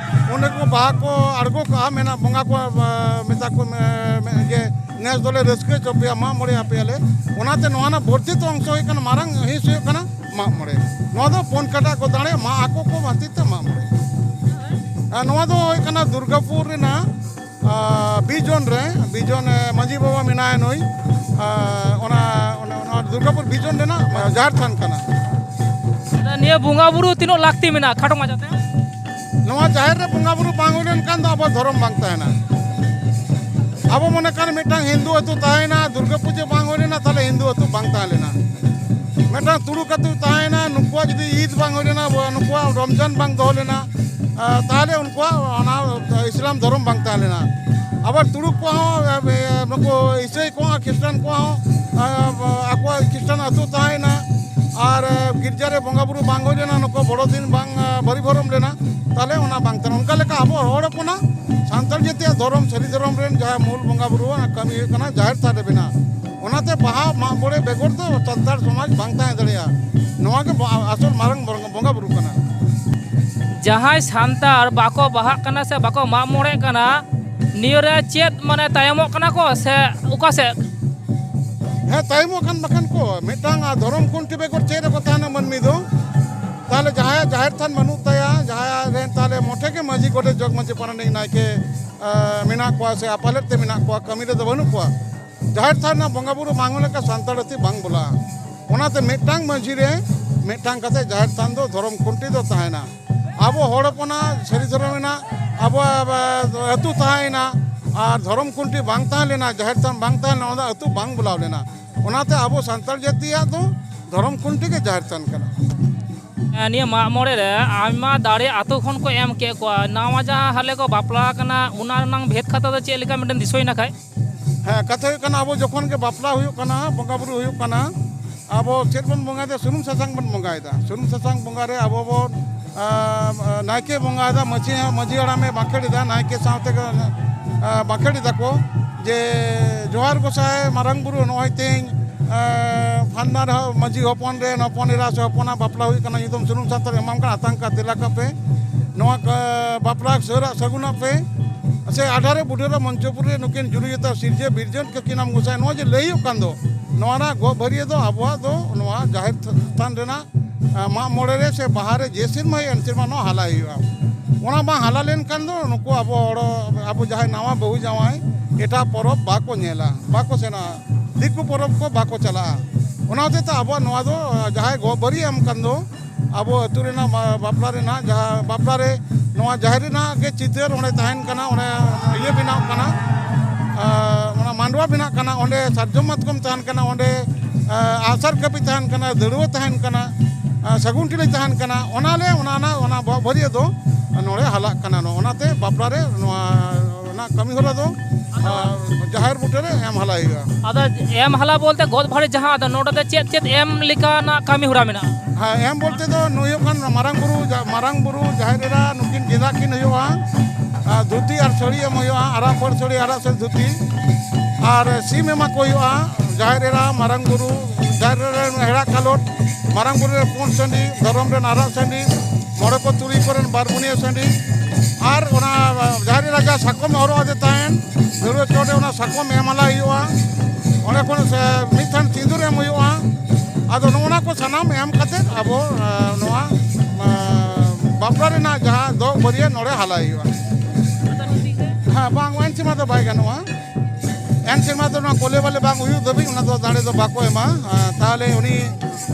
ᱚᱸᱰᱮ ᱠᱚ ᱵᱟᱦᱟ ᱠᱚ ᱟᱬᱜᱚ ᱠᱟᱜᱼᱟ, ᱢᱮᱱᱟ ᱵᱚᱸᱜᱟ ᱠᱚ, ᱢᱮᱛᱟ ᱠᱚ ᱡᱮ ᱱᱮᱥ ᱫᱚᱞᱮ ᱨᱟᱹᱥᱠᱟᱹ ᱦᱚᱪᱚ ᱯᱮᱭᱟ, ᱢᱟᱜ ᱢᱚᱬᱮ ᱟᱯᱮᱭᱟᱞᱮ᱾ ᱚᱱᱟᱛᱮ ᱱᱚᱣᱟ ᱨᱮᱱᱟᱜ ᱵᱚᱨᱫᱷᱤᱛ ᱚᱝᱥᱚ ᱦᱩᱭᱩᱜ ᱠᱟᱱᱟ, ᱢᱟᱨᱟᱝ ᱦᱤᱸᱥ ᱦᱩᱭᱩᱜ ᱠᱟᱱᱟ ᱢᱟᱜ ᱢᱚᱬᱮ᱾ ᱱᱚᱣᱟ ᱫᱚ ᱯᱩᱱ ᱠᱟᱴᱟ ᱠᱚ ᱫᱟᱲᱮ, ᱢᱟᱜ ᱟᱠᱚ ᱠᱚ ᱵᱷᱟᱹᱛᱤ ᱛᱮ ᱢᱟᱜ ᱢᱚᱬᱮ᱾ ᱟᱨ ᱱᱚᱣᱟ ᱫᱚ ᱦᱩᱭᱩᱜ ᱠᱟᱱᱟ ᱫᱩᱨᱜᱟᱯᱩᱨ ᱨᱮᱱᱟᱜ, ᱟᱨ, ᱵᱤᱡᱚᱱ ᱨᱮ, ᱵᱤᱡᱚᱱ, ᱮ, ᱢᱟᱹᱡᱷᱤ ᱵᱟᱵᱟ ᱢᱮᱱᱟᱭᱟ ᱱᱩᱭ, ᱟᱨ, ᱚᱱᱟ, ᱚᱱᱟ, ᱚᱱᱟ ᱫᱩᱨᱜᱟᱯᱩᱨ ᱵᱤᱡᱚᱱ ᱨᱮᱱᱟᱜ ᱡᱟᱦᱮᱨ ᱛᱷᱟᱱ ᱠᱟᱱᱟ᱾ ᱱᱤᱭᱟᱹ ᱵᱚᱸᱜᱟ ᱵᱩᱨᱩ ᱛᱤᱱᱟᱹᱜ ᱞᱟᱹᱠᱛᱤ ᱢᱮᱱᱟᱜᱼᱟ, ᱠᱷᱟᱴᱚ ᱢᱟᱪᱷᱟᱛᱮ? ᱱᱚᱣᱟ ᱡᱟᱦᱮᱨ ᱨᱮ ᱵᱚᱸᱜᱟ ᱵᱩᱨᱩ ᱵᱟᱝ ᱦᱩᱭ ᱞᱮᱱᱠᱷᱟᱱ ᱫᱚ ᱟᱵᱚ ᱫᱷᱚᱨᱚᱢ ᱵᱟᱝ ᱛᱟᱦᱮᱱᱟ᱾ ᱟᱵᱚ ᱢᱚᱱᱮ ᱠᱟᱜ ᱢᱤᱫᱴᱟᱝ ᱦᱤᱱᱫᱩ ᱟᱹᱛᱩ ᱛᱟᱦᱮᱸᱭᱮᱱᱟ, ᱫᱩᱨᱜᱟᱹ ᱯᱩᱡᱟᱹ ᱵᱟᱝ ᱦᱩᱭ ᱞᱮᱱᱟ, ᱛᱟᱦᱚᱞᱮ ᱦᱤᱱᱫᱩ ᱟᱹᱛᱩ ᱵᱟᱝ ᱛᱟᱦᱮᱸ ᱞᱮᱱᱟ᱾ ᱢᱤᱫᱴᱟᱝ ᱛᱩᱲᱩᱠ ᱟᱹᱛᱩ ᱛᱟᱦᱮᱸᱭᱮᱱᱟ, ᱱᱩᱠᱩᱣᱟᱜ ᱡᱩᱫᱤ ᱤᱫ ᱵᱟᱝ ᱦᱩᱭ ᱞᱮᱱᱟ, ᱱᱩᱠᱩᱣᱟᱜ ᱨᱚᱢᱡᱟᱱ ᱵᱟᱝ ᱫᱚᱦᱚ ᱞᱮᱱᱟ, ᱟᱨ ᱛᱟᱦᱚᱞᱮ ᱩᱱᱠᱩᱣᱟᱜ ᱚᱱᱟ ᱤᱥᱞᱟᱢ ᱫᱷᱚᱨᱚᱢ ᱵᱟᱝ ᱛᱟᱦᱮᱸ ᱞᱮᱱᱟ᱾ ᱟᱵᱟᱨ ᱛᱩᱲᱩᱠ ᱠᱚᱣᱟᱜ ᱦᱚᱸ, ᱮ, ᱱᱩᱠᱩ ᱤᱥᱟᱹᱭ ᱠᱚᱣᱟᱜ, ᱠᱷᱨᱤᱥᱴᱟᱱ ᱠᱚᱣᱟᱜ ᱦᱚᱸ, ᱮ, ᱟᱠᱚᱣᱟᱜ ᱠᱷᱨᱤᱥᱴᱟᱱ ᱟᱹᱛᱩ ᱛᱟᱦᱮᱸᱭᱮᱱᱟ, ᱟᱨ, ᱮ, ᱜᱤᱨᱡᱟ ᱨᱮ ᱵᱚᱸᱜᱟ ᱵᱩᱨᱩ ᱵᱟᱝ ᱦᱩᱭ ᱞᱮᱱᱟ, ᱱᱩᱠᱩ ᱵᱚᱲᱚ ᱫᱤᱱ ᱵᱟᱝ, ᱮ, ᱵᱟᱹᱨᱤ ᱵᱷᱚᱨᱚᱢ ᱞᱮᱱᱟ, ᱛᱟᱦᱚᱞᱮ ᱚᱱᱟ ᱵᱟᱝ ᱛᱟᱦᱮᱸ ᱞᱮᱱᱟ᱾ ᱚᱱᱠᱟ ᱞᱮᱠᱟ ᱟᱵᱚ ᱦᱚᱲ ᱦᱚᱯᱚᱱᱟᱜ ᱥᱟᱱᱛᱟᱲ ᱡᱟᱹᱛᱤᱭᱟᱜ ᱫᱷᱚᱨᱚᱢ, ᱥᱟᱹᱨᱤ ᱫᱷᱚᱨᱚᱢ ᱨᱮᱱ ᱡᱟᱦᱟᱸ ᱢᱩᱞ ᱵᱚᱸᱜᱟ ᱵᱩᱨᱩᱣᱟᱜ ᱠᱟᱹᱢᱤ ᱦᱩᱭᱩᱜ ᱠᱟᱱᱟ ᱡᱟᱦᱮᱨ ᱛᱷᱟᱱ ᱨᱮ ᱵᱮᱱᱟᱣ᱾ ᱚᱱᱟᱛᱮ ᱵᱟᱦᱟ ᱢᱟᱜ ᱢᱚᱬᱮ ᱵᱮᱜᱚᱨ ᱫᱚ ᱥᱟᱱᱛᱟᱲ ᱥᱚᱢᱟᱡᱽ ᱵᱟᱝ ᱛᱟᱦᱮᱸ ᱫᱟᱲᱮᱭᱟᱜᱼᱟ᱾ ᱱᱚᱣᱟ ᱜᱮ ᱵᱚ-, ᱟᱥᱚᱞ ᱢᱟᱨᱟᱝ ᱵᱚᱸᱜᱟ ᱵᱩᱨᱩ ᱠᱟᱱᱟ᱾ ᱡᱟᱦᱟᱸᱭ ᱥᱟᱱᱛᱟᱲ ᱵᱟᱠᱚ ᱵᱟᱦᱟᱜ ᱠᱟᱱᱟ ᱥᱮ ᱵᱟᱠᱚ ᱢᱟᱜ ᱢᱚᱬᱮᱜ ᱠᱟᱱᱟ, ᱱᱤᱭᱟᱹ ᱨᱮ ᱪᱮᱫ ᱢᱟᱱᱮ ᱛᱟᱭᱚᱢᱚᱜ ᱠᱟᱱᱟ ᱠᱚ ᱥᱮ ᱚᱠᱟ ᱥᱮᱫ? ᱦᱮᱸ, ᱛᱟᱭᱚᱢᱚᱜ ᱠᱟᱱ ᱵᱟᱠᱷᱟᱱ ᱠᱚ, ᱢᱤᱫᱴᱟᱝ, ᱟ, ᱫᱷᱚᱨᱚᱢ ᱠᱷᱩᱱᱴᱤ ᱵᱮᱜᱚᱨ ᱪᱮᱫ ᱨᱮᱠᱚ ᱛᱟᱦᱮᱱᱟ ᱢᱟᱹᱱᱢᱤ ᱫᱚ? ᱛᱟᱦᱚᱞᱮ ᱡᱟᱦᱟᱸᱭᱟᱜ ᱡᱟᱦᱮᱨ ᱛᱷᱟᱱ ᱵᱟᱹᱱᱩᱜ ᱛᱟᱭᱟ, ᱡᱟᱦᱟᱸᱭᱟᱜ ᱨᱮᱱ ᱛᱟᱦᱚᱞᱮ ᱢᱚᱴᱷᱮ ᱜᱮ ᱢᱟᱹᱡᱷᱤ, ᱜᱚᱰᱮᱛ, ᱡᱚᱜᱽ ᱢᱟᱹᱡᱷᱤ, ᱯᱟᱨᱟᱱᱤᱠ, ᱱᱟᱭᱠᱮ, ᱟ, ᱢᱮᱱᱟᱜ ᱠᱚᱣᱟ ᱥᱮ ᱟᱯᱟᱞᱮᱫ ᱛᱮ ᱢᱮᱱᱟᱜ ᱠᱚᱣᱟ, ᱠᱟᱹᱢᱤ ᱨᱮᱫᱚ ᱵᱟᱹᱱᱩᱜ ᱠᱚᱣᱟ᱾ ᱡᱟᱦᱮᱨ ᱛᱷᱟᱱ ᱨᱮᱱᱟᱜ ᱵᱚᱸᱜᱟ ᱵᱩᱨᱩ ᱵᱟᱝ ᱦᱩᱭ ᱞᱮᱱᱠᱷᱟᱱ ᱥᱟᱱᱛᱟᱲ ᱟᱹᱛᱤ ᱵᱟᱝ ᱵᱚᱞᱟᱜᱼᱟ᱾ ᱚᱱᱟᱛᱮ ᱢᱤᱫᱴᱟᱝ ᱢᱟᱹᱡᱷᱤ ᱨᱮ ᱢᱤᱫᱴᱟᱝ ᱠᱟᱛᱮ ᱡᱟᱦᱮᱨ ᱛᱷᱟᱱ ᱫᱚ, ᱫᱷᱚᱨᱚᱢ ᱠᱷᱩᱱᱴᱤ ᱫᱚ ᱛᱟᱦᱮᱱᱟ᱾ ᱟᱵᱚ ᱦᱚᱲ ᱦᱚᱯᱚᱱᱟᱜ ᱥᱟᱹᱨᱤ ᱫᱷᱚᱨᱚᱢ ᱨᱮᱱᱟᱜ ᱟᱵᱚᱣᱟᱜ, ᱟ, ᱟᱹᱛᱩ ᱛᱟᱦᱮᱸᱭᱮᱱᱟ, ᱟᱨ ᱫᱷᱚᱨᱚᱢ ᱠᱷᱩᱱᱴᱤ ᱵᱟᱝ ᱛᱟᱦᱮᱸ ᱞᱮᱱᱟ, ᱡᱟᱦᱮᱨ ᱛᱷᱟᱱ ᱵᱟᱝ ᱛᱟᱦᱮᱸ ᱞᱮᱱᱟ, ᱚᱱᱟ ᱟᱹᱛᱩ ᱵᱟᱝ ᱵᱩᱞᱟᱣ ᱞᱮᱱᱟ᱾ ᱚᱱᱟᱛᱮ ᱟᱵᱚ ᱥᱟᱱᱛᱟᱲ ᱡᱟᱹᱛᱤᱭᱟᱜ ᱫᱚ ᱫᱷᱚᱨᱚᱢ ᱠᱷᱩᱱᱴᱤ ᱜᱮ ᱡᱟᱦᱮᱨ ᱛᱷᱟᱱ ᱠᱟᱱᱟ᱾ ᱱᱤᱭᱟᱹ ᱢᱟᱜ ᱢᱚᱬᱮ ᱨᱮ ᱟᱭᱢᱟ ᱫᱟᱲᱮ ᱟᱛᱳ ᱠᱷᱚᱱ ᱠᱚ ᱮᱢ ᱠᱮᱫ ᱠᱚᱣᱟ᱾ ᱱᱟᱣᱟ ᱡᱟᱦᱟᱸ ᱦᱟᱞᱮ ᱠᱚ ᱵᱟᱯᱞᱟ ᱠᱟᱱᱟ, ᱚᱱᱟ ᱨᱮᱱᱟᱝ ᱵᱷᱮᱫ ᱠᱟᱛᱷᱟ ᱫᱚ ᱪᱮᱫ ᱞᱮᱠᱟ ᱢᱤᱫᱴᱮᱱ ᱫᱤᱥᱟᱹᱭ ᱱᱟ ᱠᱷᱟᱡ? ᱦᱮᱸ, ᱠᱟᱛᱷᱟ ᱦᱩᱭᱩᱜ ᱠᱟᱱᱟ, ᱟᱵᱚ ᱡᱚᱠᱷᱚᱱ ᱜᱮ ᱵᱟᱯᱞᱟ ᱦᱩᱭᱩᱜ ᱠᱟᱱᱟ, ᱵᱚᱸᱜᱟ ᱵᱩᱨᱩ ᱦᱩᱭᱩᱜ ᱠᱟᱱᱟ, ᱟᱵᱚ ᱪᱮᱫ ᱵᱚᱱ ᱵᱚᱸᱜᱟᱭᱮᱫᱟ? ᱥᱩᱱᱩᱢ ᱥᱟᱥᱟᱝ ᱵᱚᱱ ᱵᱚᱸᱜᱟᱭᱮᱫᱟ᱾ ᱥᱩᱱᱩᱢ ᱥᱟᱥᱟᱝ ᱵᱚᱸᱜᱟ ᱨᱮ ᱟᱵᱚ ᱵᱚᱱ, ᱟᱸ, ᱱᱟᱭᱠᱮ ᱵᱚᱸᱜᱟᱭᱮᱫᱟ, ᱢᱟᱹᱡᱷᱤ, ᱢᱟᱹᱡᱷᱤ ᱦᱟᱲᱟᱢᱮ ᱵᱟᱸᱠᱷᱮᱲ ᱮᱫᱟ, ᱱᱟᱭᱠᱮ ᱥᱟᱶᱛᱮ, ᱟᱸ, ᱵᱟᱸᱠᱷᱮᱲ ᱮᱫᱟ ᱠᱚ ᱡᱮ, "ᱡᱚᱦᱟᱨ ᱜᱚᱸᱥᱟᱭ ᱢᱟᱨᱟᱝ ᱵᱩᱨᱩ, ᱱᱚᱜᱼᱚᱭ ᱛᱮᱦᱮᱧ, ᱟᱸ, ᱯᱷᱟᱱᱱᱟ ᱨᱮᱦᱚᱸ ᱢᱟᱹᱡᱷᱤ ᱦᱚᱯᱚᱱ ᱨᱮ, ᱦᱚᱯᱚᱱ ᱮᱨᱟ ᱥᱮ ᱦᱚᱯᱚᱱᱟᱜ ᱵᱟᱯᱞᱟ ᱦᱩᱭᱩᱜ ᱠᱟᱱᱟ, ᱧᱩᱛᱩᱢ ᱥᱩᱱᱩᱢ ᱥᱟᱥᱟᱝ ᱮᱢᱟᱢ ᱠᱟᱱᱟ, ᱟᱛᱟᱝ ᱠᱟᱜ ᱫᱮᱞᱟ ᱠᱟᱜ ᱯᱮ, ᱱᱚᱣᱟ ᱠᱟ-, ᱵᱟᱯᱞᱟ ᱥᱟᱹᱨᱟᱜ ᱥᱟᱹᱜᱩᱱᱟᱜ ᱯᱮ, ᱥᱮ ᱟᱰᱷᱟᱨᱮ ᱵᱩᱰᱷᱟᱹᱨᱟ ᱢᱚᱧᱪᱚᱯᱩᱨᱤ ᱨᱮ ᱱᱩᱠᱤᱱ ᱡᱩᱨᱤ ᱡᱚᱛᱟ ᱥᱤᱨᱡᱟᱹ ᱵᱤᱨᱡᱟᱹᱱ ᱠᱟᱹᱠᱤᱱᱟᱢ ᱜᱚᱸᱥᱟᱭ", ᱱᱚᱣᱟ ᱡᱮ ᱞᱟᱹᱭ ᱦᱩᱭᱩᱜ ᱠᱟᱱ ᱫᱚ, ᱱᱚᱣᱟ ᱨᱮᱱᱟᱜ ᱜᱚᱜ ᱵᱷᱟᱹᱨᱭᱟᱹ ᱫᱚ ᱟᱵᱚᱣᱟᱜ ᱫᱚ ᱱᱚᱣᱟ ᱡᱟᱦᱮᱨ ᱛᱷᱟᱱ ᱨᱮᱱᱟᱜ, ᱟᱸ, ᱢᱟᱜ ᱢᱚᱬᱮ ᱨᱮ ᱥᱮ ᱵᱟᱦᱟ ᱨᱮ ᱡᱮ ᱥᱮᱨᱢᱟ ᱦᱩᱭᱩᱜᱼᱟ, ᱮᱱ ᱥᱮᱨᱢᱟ ᱱᱚᱣᱟ ᱦᱟᱞᱟᱭ ᱦᱩᱭᱩᱜᱼᱟ᱾ ᱚᱱᱟ ᱵᱟᱝ ᱦᱟᱞᱟ ᱞᱮᱱᱠᱷᱟᱱ ᱫᱚ ᱱᱩᱠᱩ ᱟᱵᱚ ᱦᱚᱲ, ᱟᱵᱚ ᱡᱟᱦᱟᱸᱭ ᱱᱟᱣᱟ ᱵᱟᱹᱦᱩ ᱡᱟᱶᱟᱭ ᱮᱴᱟᱜ ᱯᱚᱨᱚᱵᱽ ᱵᱟᱠᱚ ᱧᱮᱞᱟ, ᱵᱟᱠᱚ ᱥᱮᱱᱚᱜᱼᱟ, ᱫᱤᱠᱩ ᱯᱚᱨᱚᱵᱽ ᱠᱚ ᱵᱟᱠᱚ ᱪᱟᱞᱟᱜᱼᱟ᱾ ᱚᱱᱟ ᱦᱚᱛᱮᱡ ᱛᱮ ᱟᱵᱚᱣᱟᱜ ᱱᱚᱣᱟ ᱫᱚ, ᱟᱸ, ᱡᱟᱦᱟᱸᱭ ᱜᱚᱜ ᱵᱷᱟᱹᱨᱭᱟᱹ ᱮᱢ ᱠᱟᱱ ᱫᱚ, ᱟᱵᱚ ᱟᱹᱛᱩ ᱨᱮᱱᱟᱜ ᱵᱟ-, ᱵᱟᱯᱞᱟ ᱨᱮᱱᱟᱜ ᱡᱟᱦᱟᱸ ᱵᱟᱯᱞᱟ ᱨᱮ ᱱᱚᱣᱟ ᱡᱟᱦᱮᱨ ᱨᱮᱱᱟᱜ ᱜᱮ ᱪᱤᱛᱟᱹᱨ ᱚᱸᱰᱮ ᱛᱟᱦᱮᱱ ᱠᱟᱱᱟ, ᱚᱸᱰᱮ ᱤᱭᱟᱹ ᱵᱮᱱᱟᱜ ᱠᱟᱱᱟ, ᱟᱨ ᱚᱱᱟ ᱢᱟᱰᱣᱟ ᱵᱮᱱᱟᱜ ᱠᱟᱱᱟ, ᱚᱸᱰᱮ ᱥᱟᱨᱡᱚᱢ ᱢᱟᱛᱠᱚᱢ ᱛᱟᱦᱮᱱ ᱠᱟᱱᱟ, ᱚᱸᱰᱮ, ᱟᱨ ᱟᱜᱼᱥᱟᱨ ᱠᱟᱹᱯᱤ ᱛᱟᱦᱮᱱ ᱠᱟᱱᱟ, ᱫᱟᱹᱲᱣᱟᱹ ᱛᱟᱦᱮᱱ ᱠᱟᱱᱟ, ᱟᱨ ᱥᱟᱹᱜᱩᱱ ᱴᱷᱤᱞᱤ ᱛᱟᱦᱮᱱ ᱠᱟᱱᱟ, ᱚᱱᱟ ᱞᱮ, ᱚᱱᱟ, ᱚᱱᱟ, ᱚᱱᱟ ᱵᱚᱦᱚᱜ ᱵᱷᱟᱹᱨᱭᱟᱹ ᱫᱚ ᱱᱚᱰᱮ ᱦᱟᱞᱟᱜ ᱠᱟᱱᱟ᱾ ᱱᱚ-, ᱚᱱᱟᱛᱮ ᱵᱟᱯᱞᱟ ᱨᱮ ᱱᱚᱣᱟ ᱨᱮᱱᱟᱜ ᱠᱟᱹᱢᱤ ᱦᱚᱨᱟ ᱫᱚ, ᱟᱨ ᱡᱟᱦᱮᱨ ᱵᱩᱴᱟᱹ ᱨᱮ ᱮᱢ ᱦᱟᱞᱟ ᱦᱩᱭᱩᱜᱼᱟ᱾ ᱟᱫᱚ ᱮᱢ ᱦᱟᱞᱟ ᱵᱚᱞᱛᱮ ᱜᱚᱫ ᱵᱷᱟᱹᱨᱤ ᱡᱟᱦᱟᱸ, ᱟᱫᱚ ᱱᱚᱰᱮ ᱫᱚ ᱪᱮᱫ ᱪᱮᱫ ᱮᱢ ᱞᱮᱠᱟᱱᱟᱜ ᱠᱟᱹᱢᱤ ᱦᱚᱨᱟ ᱢᱮᱱᱟᱜᱼᱟ? ᱦᱮᱸ, ᱮᱢ ᱵᱚᱞᱛᱮ ᱫᱚ ᱱᱩᱭ ᱦᱩᱭᱩᱜ ᱠᱟᱱ ᱢᱟᱨᱟᱝ ᱵᱩᱨᱩ, ᱡᱟ-, ᱢᱟᱨᱟᱝ ᱵᱩᱨᱩ, ᱡᱟᱦᱮᱨ ᱮᱨᱟ, ᱱᱩᱠᱤᱱ ᱜᱮᱸᱫᱟᱜ ᱠᱤᱱ ᱦᱩᱭᱩᱜᱼᱟ᱾ ᱟᱨ ᱫᱷᱩᱛᱤ ᱟᱨ ᱥᱟᱹᱲᱤ ᱮᱢ ᱦᱩᱭᱩᱜᱼᱟ, ᱟᱨᱟᱜ ᱯᱟᱹᱲ ᱥᱟᱹᱲᱤ, ᱟᱨᱟᱜ ᱥᱟᱹᱲᱤ ᱫᱷᱩᱛᱤ᱾ ᱟᱨ ᱥᱤᱢ ᱮᱢᱟ ᱠᱚ ᱦᱩᱭᱩᱜᱼᱟ, ᱡᱟᱦᱮᱨ ᱮᱨᱟ, ᱢᱟᱨᱟᱝ ᱵᱩᱨᱩ, ᱡᱟᱦᱮᱨ ᱮᱨᱟ ᱨᱮᱱ ᱦᱮᱲᱟ ᱠᱟᱞᱚᱴ, ᱢᱟᱨᱟᱝ ᱵᱩᱨᱩ ᱨᱮᱱ ᱯᱩᱸᱰ ᱥᱟᱺᱰᱤ, ᱫᱷᱚᱨᱚᱢ ᱨᱮᱱ ᱟᱨᱟᱜ ᱥᱟᱺᱰᱤ, ᱢᱚᱬᱮ ᱠᱚ ᱛᱩᱨᱩᱭ ᱠᱚᱨᱮᱱ ᱵᱟᱨ ᱜᱩᱱᱤᱭᱟᱹ ᱥᱟᱺᱰᱤ, ᱟᱨ ᱚᱱᱟ ᱡᱟᱦᱮᱨ ᱮᱨᱟ ᱡᱟᱦᱟᱸ ᱥᱟᱠᱚᱢ ᱦᱚᱨᱚᱜ ᱟᱫᱮ ᱛᱟᱦᱮᱱ, ᱫᱟᱹᱲᱣᱟᱹ ᱪᱚᱴ ᱨᱮ ᱚᱱᱟ ᱥᱟᱠᱚᱢ ᱮᱢ ᱟᱞᱟ ᱦᱩᱭᱩᱜᱼᱟ, ᱚᱸᱰᱮ ᱠᱷᱚᱱ ᱥᱮ ᱢᱤᱫ ᱛᱷᱟᱱ ᱥᱤᱸᱫᱩᱨ ᱮᱢ ᱦᱩᱭᱩᱜᱼᱟ᱾ ᱟᱫᱚ ᱱᱚᱜᱼᱚ ᱱᱟ ᱠᱚ ᱥᱟᱱᱟᱢ ᱮᱢ ᱠᱟᱛᱮ ᱟᱵᱚ, ᱮ, ᱱᱚᱣᱟ, ᱮ, ᱵᱟᱯᱞᱟ ᱨᱮᱱᱟᱜ ᱡᱟᱦᱟᱸ ᱫᱚ ᱵᱟᱹᱨᱭᱟᱹ ᱱᱚᱰᱮ ᱦᱟᱞᱟᱭ ᱦᱩᱭᱩᱜᱼᱟ᱾ ᱦᱮᱸ, ᱵᱟᱝ, ᱮᱱ ᱥᱮᱨᱢᱟ ᱫᱚ ᱵᱟᱭ ᱜᱟᱱᱚᱜᱼᱟ᱾ ᱮᱱ ᱥᱮᱨᱢᱟ ᱫᱚ ᱱᱚᱣᱟ ᱠᱚᱞᱮ ᱵᱟᱞᱮ ᱵᱟᱝ ᱦᱩᱭᱩᱜ ᱫᱷᱟᱹᱵᱤᱡ ᱚᱱᱟ ᱫᱚ ᱫᱟᱲᱮ ᱫᱚ ᱵᱟᱠᱚ ᱮᱢᱟ᱾ ᱮ, ᱛᱟᱦᱚᱞᱮ ᱩᱱᱤ,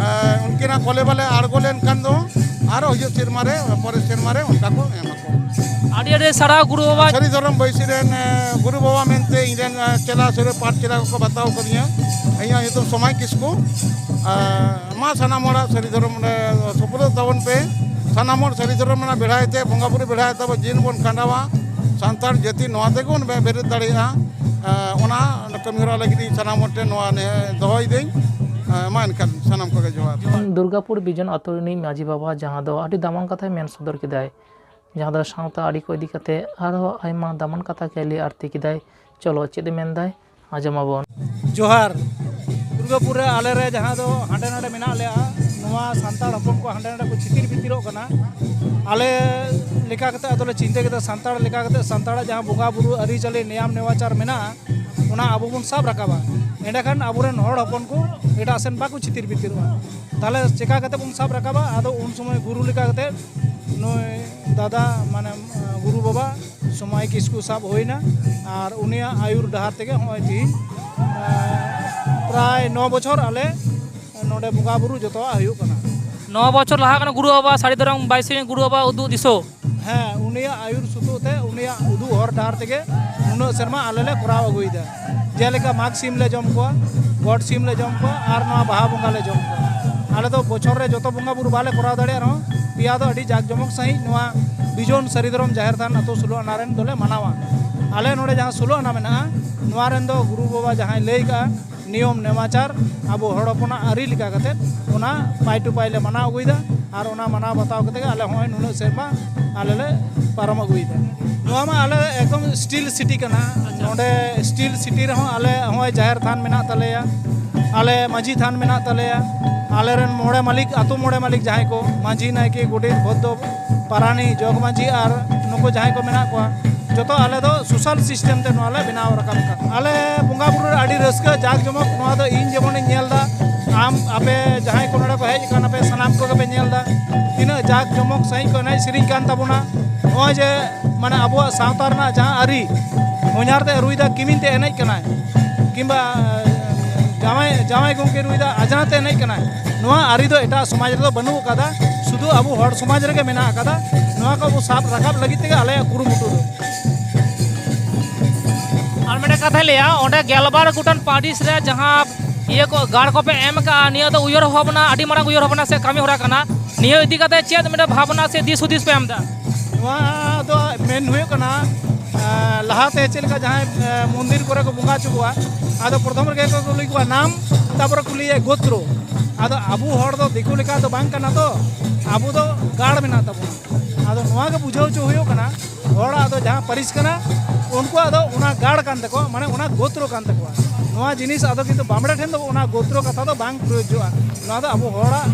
ᱮ, ᱩᱱᱠᱤᱱᱟᱜ ᱠᱚᱞᱮ ᱵᱟᱞᱮ ᱟᱬᱜᱚ ᱞᱮᱱᱠᱷᱟᱱ ᱫᱚ ᱟᱨᱚ ᱦᱤᱡᱩᱜ ᱥᱮᱨᱢᱟ ᱨᱮ, ᱯᱚᱨᱮᱨ ᱥᱮᱨᱢᱟ ᱨᱮ ᱚᱱᱠᱟ ᱠᱚ ᱮᱢᱟ ᱠᱚ᱾ ᱟᱹᱰᱤ ᱟᱹᱰᱤ ᱥᱟᱨᱦᱟᱣ ᱜᱩᱨᱩ ᱵᱟᱵᱟ᱾ ᱥᱟᱹᱨᱤ ᱫᱷᱚᱨᱚᱢ ᱵᱟᱹᱭᱥᱤ ᱨᱮᱱ, ᱮ, ᱜᱩᱨᱩ ᱵᱟᱵᱟ ᱢᱮᱱᱛᱮ ᱤᱧ ᱨᱮᱱ, ᱮ, ᱪᱮᱞᱟ ᱥᱮ ᱯᱟᱴ ᱪᱮᱞᱟ ᱠᱚᱠᱚ ᱵᱟᱛᱟᱣ ᱠᱟᱫᱤᱧᱟ᱾ ᱤᱧᱟᱹᱜ ᱧᱩᱛᱩᱢ ᱥᱚᱢᱟᱭ ᱠᱤᱥᱠᱩ᱾ ᱮ, ᱢᱟ ᱥᱟᱱᱟᱢ ᱦᱚᱲᱟᱜ ᱥᱟᱹᱨᱤ ᱫᱷᱚᱨᱚᱢ ᱨᱮ ᱥᱩᱯᱩᱨᱫ ᱛᱟᱵᱚᱱ ᱯᱮ᱾ ᱥᱟᱱᱟᱢ ᱦᱚᱲ ᱥᱟᱹᱨᱤ ᱫᱷᱚᱨᱚᱢ ᱨᱮᱱᱟᱜ ᱵᱮᱲᱦᱟᱭ ᱛᱮ, ᱵᱚᱸᱜᱟ ᱵᱩᱨᱩ ᱵᱮᱲᱦᱟᱭ ᱛᱟᱵᱚ ᱡᱤᱭᱚᱱ ᱵᱚᱱ ᱠᱷᱟᱸᱰᱟᱣᱟ᱾ ᱥᱟᱱᱛᱟᱲ ᱡᱟᱹᱛᱤ ᱱᱚᱣᱟ ᱛᱮᱜᱮ ᱵᱚᱱ ᱵᱮ-, ᱵᱮᱨᱮᱫ ᱫᱟᱲᱮᱭᱟᱜᱼᱟ᱾ ᱮ, ᱚᱱᱟ ᱠᱟᱹᱢᱤ ᱦᱚᱨᱟ ᱞᱟᱹᱜᱤᱫ ᱤᱧ ᱥᱟᱱᱟᱢ ᱦᱚᱲ ᱴᱷᱮᱱ ᱱᱚᱣᱟ ᱱᱮᱦᱚᱨ ᱫᱚᱦᱚᱭᱮᱫᱟᱹᱧ᱾ ᱮ, ᱢᱟ ᱮᱱᱠᱷᱟᱱ ᱥᱟᱱᱟᱢ ᱠᱚᱜᱮ ᱡᱚᱦᱟᱨ᱾ ᱫᱩᱨᱜᱟᱯᱩᱨ ᱵᱤᱡᱚᱱ ᱟᱛᱳ ᱨᱤᱱᱤᱡ ᱢᱟᱹᱡᱷᱤ ᱵᱟᱵᱟ, ᱡᱟᱦᱟᱸ ᱫᱚ ᱟᱹᱰᱤ ᱫᱟᱢᱟᱱ ᱠᱟᱛᱷᱟᱭ ᱢᱮᱱ ᱥᱚᱫᱚᱨ ᱠᱮᱫᱟᱭ, ᱡᱟᱦᱟᱸ ᱫᱚ ᱥᱟᱶᱛᱟ ᱟᱹᱨᱤ ᱠᱚ ᱤᱫᱤ ᱠᱟᱛᱮ ᱟᱨᱦᱚᱸ ᱟᱭᱢᱟ ᱫᱟᱢᱟᱱ ᱠᱟᱛᱷᱟ ᱠᱚᱭ ᱞᱟᱹᱭ ᱟᱬᱛᱤ ᱠᱮᱫᱟᱭ᱾ ᱪᱚᱞᱚ, ᱪᱮᱫ ᱮ ᱢᱮᱱᱫᱟᱭ, ᱟᱸᱡᱚᱢᱟᱵᱚᱱ᱾ ᱡᱚᱦᱟᱨ᱾ ᱫᱩᱨᱜᱟᱯᱩᱨ ᱨᱮ ᱟᱞᱮ ᱨᱮ ᱡᱟᱦᱟᱸ ᱫᱚ ᱦᱟᱸᱰᱮ ᱱᱟᱰᱮ ᱢᱮᱱᱟᱜ ᱞᱮᱭᱟ, ᱱᱚᱣᱟ ᱥᱟᱱᱛᱟᱲ ᱦᱚᱯᱚᱱ ᱠᱚ ᱦᱟᱸᱰᱮ ᱱᱟᱰᱮ ᱠᱚ ᱪᱷᱤᱛᱤᱨ ᱵᱷᱤᱛᱤᱨᱚᱜ ᱠᱟᱱᱟ᱾ ᱟᱞᱮ ᱞᱮᱠᱟ ᱠᱟᱛᱮ ᱟᱫᱚᱞᱮ ᱪᱤᱱᱛᱟᱹ ᱠᱮᱫᱟ, ᱥᱟᱱᱛᱟᱲ ᱞᱮᱠᱟ ᱠᱟᱛᱮ ᱥᱟᱱᱛᱟᱲᱟᱜ ᱡᱟᱦᱟᱸ ᱵᱚᱸᱜᱟ ᱵᱩᱨᱩ ᱟᱹᱨᱤᱪᱟᱹᱞᱤ ᱱᱮᱭᱟᱢ ᱱᱮᱣᱟᱪᱟᱨ ᱢᱮᱱᱟᱜᱼᱟ, ᱚᱱᱟ ᱟᱵᱚ ᱵᱚᱱ ᱥᱟᱵ ᱨᱟᱠᱟᱵᱟ᱾ ᱮᱸᱰᱮᱠᱷᱟᱱ ᱟᱵᱚᱨᱮᱱ ᱦᱚᱲ ᱦᱚᱯᱚᱱ ᱠᱚ ᱮᱴᱟᱜ ᱥᱮᱱ ᱵᱟᱠᱚ ᱪᱷᱤᱛᱤᱨ ᱵᱷᱤᱛᱤᱨᱚᱜᱼᱟ᱾ ᱛᱟᱦᱚᱞᱮ ᱪᱮᱠᱟ ᱠᱟᱛᱮ ᱵᱚᱱ ᱥᱟᱵ ᱨᱟᱠᱟᱵᱟ? ᱟᱫᱚ ᱩᱱ ᱥᱚᱢᱚᱭ ᱜᱩᱨᱩ ᱞᱮᱠᱟ ᱠᱟᱛᱮ ᱱᱩᱭ ᱫᱟᱫᱟ, ᱢᱟᱱᱮ, ᱜᱩᱨᱩ ᱵᱟᱵᱟ ᱥᱚᱢᱟᱭ ᱠᱤᱥᱠᱩ ᱥᱟᱵ ᱦᱩᱭᱱᱟ᱾ ᱟᱨ ᱩᱱᱤᱭᱟᱜ ᱟᱹᱭᱩᱨ ᱰᱟᱦᱟᱨ ᱛᱮᱜᱮ ᱦᱚᱸᱜᱼᱚᱭ ᱛᱤᱦᱤᱧ, ᱮᱸ, ᱯᱨᱟᱭ ᱱᱚ ᱵᱚᱪᱷᱚᱨ ᱟᱞᱮ ᱱᱚᱰᱮ ᱵᱚᱸᱜᱟ ᱵᱩᱨᱩ ᱡᱚᱛᱚᱣᱟᱜ ᱦᱩᱭᱩᱜ ᱠᱟᱱᱟ᱾ ᱱᱚ ᱵᱚᱪᱷᱚᱨ ᱞᱟᱦᱟ ᱠᱟᱱᱟ ᱜᱩᱨᱩ ᱵᱟᱵᱟ ᱥᱟᱹᱨᱤ ᱫᱷᱚᱨᱚᱢ ᱵᱟᱭᱥᱤ ᱨᱮᱱ ᱜᱩᱨᱩ ᱵᱟᱵᱟ ᱩᱫᱩᱜ ᱫᱤᱥᱟᱹ᱾ ᱦᱮᱸ, ᱩᱱᱤᱭᱟᱜ ᱟᱹᱭᱩᱨ ᱥᱩᱛᱩᱜ ᱛᱮ, ᱩᱱᱤᱭᱟᱜ ᱩᱫᱩᱜ ᱦᱚᱨ ᱰᱟᱦᱟᱨ ᱛᱮᱜᱮ ᱱᱩᱱᱟᱹᱜ ᱥᱮᱨᱢᱟ ᱟᱞᱮ ᱞᱮ ᱠᱚᱨᱟᱣ ᱟᱹᱜᱩᱭᱮᱫᱟ᱾ ᱡᱮᱞᱮᱠᱟ ᱢᱟᱜᱽ ᱥᱤᱢ ᱞᱮ ᱡᱚᱢ ᱠᱚᱣᱟ, ᱜᱚᱰ ᱥᱤᱢ ᱞᱮ ᱡᱚᱢ ᱠᱚᱣᱟ, ᱟᱨ ᱱᱚᱣᱟ ᱵᱟᱦᱟ ᱵᱚᱸᱜᱟ ᱞᱮ ᱡᱚᱢ ᱠᱚᱣᱟ᱾ ᱟᱞᱮ ᱫᱚ ᱵᱚᱪᱷᱚᱨ ᱨᱮ ᱡᱚᱛᱚ ᱵᱚᱸᱜᱟ ᱵᱩᱨᱩ ᱵᱟᱞᱮ ᱠᱚᱨᱟᱣ ᱫᱟᱲᱮᱭᱟᱜ ᱨᱮᱦᱚᱸ, ᱯᱮᱭᱟ ᱫᱚ ᱟᱹᱰᱤ ᱡᱟᱠ ᱡᱚᱢᱚᱠ ᱥᱟᱺᱦᱤᱡ ᱱᱚᱣᱟ ᱵᱤᱡᱚᱱ ᱥᱟᱹᱨᱤ ᱫᱷᱚᱨᱚᱢ ᱡᱟᱦᱮᱨ ᱛᱷᱟᱱ ᱟᱹᱛᱩ ᱥᱳᱞᱳ ᱟᱱᱟ ᱨᱮᱱ ᱫᱚᱞᱮ ᱢᱟᱱᱟᱣᱟ᱾ ᱟᱞᱮ ᱱᱚᱰᱮ ᱡᱟᱦᱟᱸ ᱥᱳᱞᱳ ᱟᱱᱟ ᱢᱮᱱᱟᱜᱼᱟ, ᱱᱚᱣᱟ ᱨᱮᱱ ᱫᱚ ᱜᱩᱨᱩ ᱵᱟᱵᱟ ᱡᱟᱦᱟᱸᱭ ᱞᱟᱹᱭ ᱠᱟᱜᱼᱟ, ᱱᱤᱭᱚᱢ ᱱᱮᱢᱟᱪᱟᱨ ᱟᱵᱚ ᱦᱚᱲ ᱦᱚᱯᱚᱱᱟᱜ ᱟᱹᱨᱤ ᱞᱮᱠᱟ ᱠᱟᱛᱮ ᱚᱱᱟ ᱯᱟᱭ ᱴᱩ ᱯᱟᱭ ᱞᱮ ᱢᱟᱱᱟᱣ ᱟᱹᱜᱩᱭᱮᱫᱟ᱾ ᱟᱨ ᱚᱱᱟ ᱢᱟᱱᱟᱣ ᱵᱟᱛᱟᱣ ᱠᱟᱛᱮ ᱜᱮ ᱟᱞᱮ ᱦᱚᱸᱜᱼᱚᱭ ᱱᱩᱱᱟᱹᱜ ᱥᱮᱨᱢᱟ ᱟᱞᱮ ᱞᱮ ᱯᱟᱨᱚᱢ ᱟᱹᱜᱩᱭᱮᱫᱟ᱾ ᱱᱚᱣᱟ ᱢᱟ ᱟᱞᱮ ᱮᱠᱫᱚᱢ ᱥᱴᱤᱞ ᱥᱤᱴᱤ ᱠᱟᱱᱟ᱾ ᱟᱪᱪᱷᱟ᱾ ᱱᱚᱰᱮ ᱥᱴᱤᱞ ᱥᱤᱴᱤ ᱨᱮᱦᱚᱸ ᱟᱞᱮ ᱦᱚᱸᱜᱼᱚᱭ ᱡᱟᱦᱮᱨ ᱛᱷᱟᱱ ᱢᱮᱱᱟᱜ ᱛᱟᱞᱮᱭᱟ, ᱟᱞᱮ ᱢᱟᱹᱡᱷᱤ ᱛᱷᱟᱱ ᱢᱮᱱᱟᱜ ᱛᱟᱞᱮᱭᱟ, ᱟᱞᱮᱨᱮᱱ ᱢᱚᱬᱮ ᱢᱟᱹᱞᱤᱠ, ᱟᱹᱛᱩ ᱢᱚᱬᱮ ᱢᱟᱹᱞᱤᱠ ᱡᱟᱦᱟᱸᱭ ᱠᱚ, ᱢᱟᱹᱡᱷᱤ, ᱱᱟᱭᱠᱮ, ᱜᱚᱰᱮᱛ, ᱵᱷᱚᱫᱽᱫᱚ, ᱯᱟᱨᱟᱱᱤ, ᱡᱚᱜᱽ ᱢᱟᱹᱡᱷᱤ ᱟᱨ ᱱᱩᱠᱩ ᱡᱟᱦᱟᱸᱭ ᱠᱚ ᱢᱮᱱᱟᱜ ᱠᱚᱣᱟ, ᱡᱚᱛᱚ ᱟᱞᱮ ᱫᱚ ᱥᱳᱥᱟᱞ ᱥᱤᱥᱴᱮᱢ ᱛᱮ ᱱᱚᱣᱟ ᱞᱮ ᱵᱮᱱᱟᱣ ᱨᱟᱠᱟᱵ ᱟᱠᱟᱫ᱾ ᱟᱞᱮ ᱵᱚᱸᱜᱟ ᱵᱩᱨᱩ ᱨᱮ ᱟᱹᱰᱤ ᱨᱟᱹᱥᱠᱟᱹ, ᱡᱟᱠ ᱡᱚᱢᱚᱠ᱾ ᱱᱚᱣᱟ ᱫᱚ ᱤᱧ ᱡᱮᱢᱚᱱᱤᱧ ᱧᱮᱞ ᱮᱫᱟ, ᱟᱢ, ᱟᱯᱮ ᱡᱟᱦᱟᱸᱭ ᱠᱚ ᱱᱚᱰᱮ ᱠᱚ ᱦᱮᱡ ᱟᱠᱟᱱ, ᱟᱯᱮ ᱥᱟᱱᱟᱢ ᱠᱚᱜᱮ ᱯᱮ ᱧᱮᱞ ᱮᱫᱟ, ᱛᱤᱱᱟᱹᱜ ᱡᱟᱠ ᱡᱚᱢᱚᱠ ᱥᱟᱺᱦᱤᱡ ᱠᱚ ᱮᱱᱮᱡ ᱥᱮᱨᱮᱧ ᱠᱟᱱ ᱛᱟᱵᱚᱱᱟ᱾ ᱱᱚᱜᱼᱚᱭ ᱡᱮ, ᱢᱟᱱᱮ, ᱟᱵᱚᱣᱟᱜ ᱥᱟᱶᱛᱟ ᱨᱮᱱᱟᱜ ᱡᱟᱦᱟᱸ ᱟᱹᱨᱤ, ᱦᱚᱧᱦᱟᱨ ᱛᱮ ᱨᱩᱭᱫᱟ, ᱠᱤᱢᱤᱱ ᱛᱮ ᱮᱱᱮᱡ ᱠᱟᱱᱟᱭ, ᱠᱤᱝᱵᱟ ᱡᱟᱶᱟᱭ, ᱡᱟᱶᱟᱭ ᱜᱚᱢᱠᱮ ᱨᱩᱭᱫᱟ, ᱟᱡᱽᱱᱟ ᱛᱮ ᱮᱱᱮᱡ ᱠᱟᱱᱟᱭ᱾ ᱱᱚᱣᱟ ᱟᱹᱨᱤ ᱫᱚ ᱮᱴᱟᱜ ᱥᱚᱢᱟᱡᱽ ᱨᱮᱫᱚ ᱵᱟᱹᱱᱩᱜ ᱟᱠᱟᱫᱟ᱾ ᱥᱩᱫᱷᱩ ᱟᱵᱚ ᱦᱚᱲ ᱥᱚᱢᱟᱡᱽ ᱨᱮᱜᱮ ᱢᱮᱱᱟᱜ ᱟᱠᱟᱫᱟ᱾ ᱱᱚᱣᱟ ᱠᱚ ᱟᱵᱚ ᱥᱟᱵ ᱨᱟᱠᱟᱵ ᱞᱟᱹᱜᱤᱫ ᱛᱮᱜᱮ ᱟᱞᱮᱭᱟᱜ ᱠᱩᱨᱩᱢᱩᱴᱩ ᱫᱚ᱾ ᱟᱨ ᱢᱤᱫᱴᱮᱱ ᱠᱟᱛᱷᱟᱧ ᱞᱟᱹᱭᱟ, ᱚᱸᱰᱮ ᱜᱮᱞᱵᱟᱨ ᱜᱚᱴᱟᱝ ᱯᱟᱹᱨᱤᱥ ᱨᱮ ᱡᱟᱦᱟᱸ ᱤᱭᱟᱹ ᱠᱚ ᱜᱟᱲ ᱠᱚᱯᱮ ᱮᱢ ᱟᱠᱟᱫᱼᱟ, ᱱᱤᱭᱟᱹ ᱫᱚ ᱩᱭᱦᱟᱹᱨ ᱵᱷᱟᱵᱽᱱᱟ, ᱟᱹᱰᱤ ᱢᱟᱨᱟᱝ ᱩᱭᱦᱟᱹᱨ ᱵᱷᱟᱵᱽᱱᱟ ᱥᱮ ᱠᱟᱹᱢᱤ ᱦᱚᱨᱟ ᱠᱟᱱᱟ᱾ ᱱᱤᱭᱟᱹ ᱤᱫᱤ ᱠᱟᱛᱮ ᱪᱮᱫ ᱢᱤᱫᱴᱮᱱ ᱵᱷᱟᱵᱽᱱᱟ ᱥᱮ ᱫᱤᱥ ᱦᱩᱫᱤᱥ ᱯᱮ ᱮᱢ ᱮᱫᱟ? ᱱᱚᱣᱟ ᱫᱚ ᱢᱮᱱ ᱦᱩᱭᱩᱜ ᱠᱟᱱᱟ, ᱮᱸ, ᱞᱟᱦᱟᱛᱮ ᱪᱮᱫ ᱞᱮᱠᱟ ᱡᱟᱦᱟᱸᱭ, ᱮᱸ, ᱢᱚᱱᱫᱤᱨ ᱠᱚᱨᱮ ᱠᱚ ᱵᱚᱸᱜᱟ ᱦᱚᱪᱚ ᱠᱚᱣᱟ, ᱟᱫᱚ ᱯᱨᱚᱛᱷᱚᱢ ᱨᱮᱜᱮ ᱠᱚ ᱠᱩᱞᱤ ᱠᱚᱣᱟ ᱱᱟᱢ, ᱛᱟᱯᱚᱨᱮ ᱠᱩᱞᱤᱭᱮᱭᱟ ᱜᱳᱛᱨᱚ᱾ ᱟᱫᱚ ᱟᱵᱚ ᱦᱚᱲ ᱫᱚ ᱫᱤᱠᱩ ᱞᱮᱠᱟ ᱫᱚ ᱵᱟᱝ ᱠᱟᱱᱟ ᱛᱚ, ᱟᱵᱚ ᱫᱚ ᱜᱟᱲ ᱢᱮᱱᱟᱜ ᱛᱟᱵᱚᱱᱟ᱾ ᱟᱫᱚ ᱱᱚᱣᱟ ᱜᱮ ᱵᱩᱡᱷᱟᱹᱣ ᱦᱚᱪᱚ ᱦᱩᱭᱩᱜ ᱠᱟᱱᱟ, ᱦᱚᱲᱟᱜ ᱫᱚ ᱡᱟᱦᱟᱸ ᱯᱟᱹᱨᱤᱥ ᱠᱟᱱᱟ, ᱩᱱᱠᱩᱣᱟᱜ ᱫᱚ ᱚᱱᱟ ᱜᱟᱲ ᱠᱟᱱ ᱛᱟᱠᱚᱣᱟ, ᱢᱟᱱᱮ ᱚᱱᱟ ᱜᱳᱛᱨᱚ ᱠᱟᱱ ᱛᱟᱠᱚᱣᱟ᱾ ᱱᱚᱣᱟ ᱡᱤᱱᱤᱥ ᱟᱫᱚ ᱠᱤᱱᱛᱩ ᱵᱟᱢᱲᱮ ᱴᱷᱮᱱ ᱫᱚ ᱚᱱᱟ ᱜᱳᱛᱨᱚ ᱠᱟᱛᱷᱟ ᱫᱚ ᱵᱟᱝ ᱯᱨᱚᱭᱳᱡᱽᱡᱚᱜᱼᱟ᱾ ᱱᱚᱣᱟ ᱫᱚ ᱟᱵᱚ ᱦᱚᱲᱟᱜ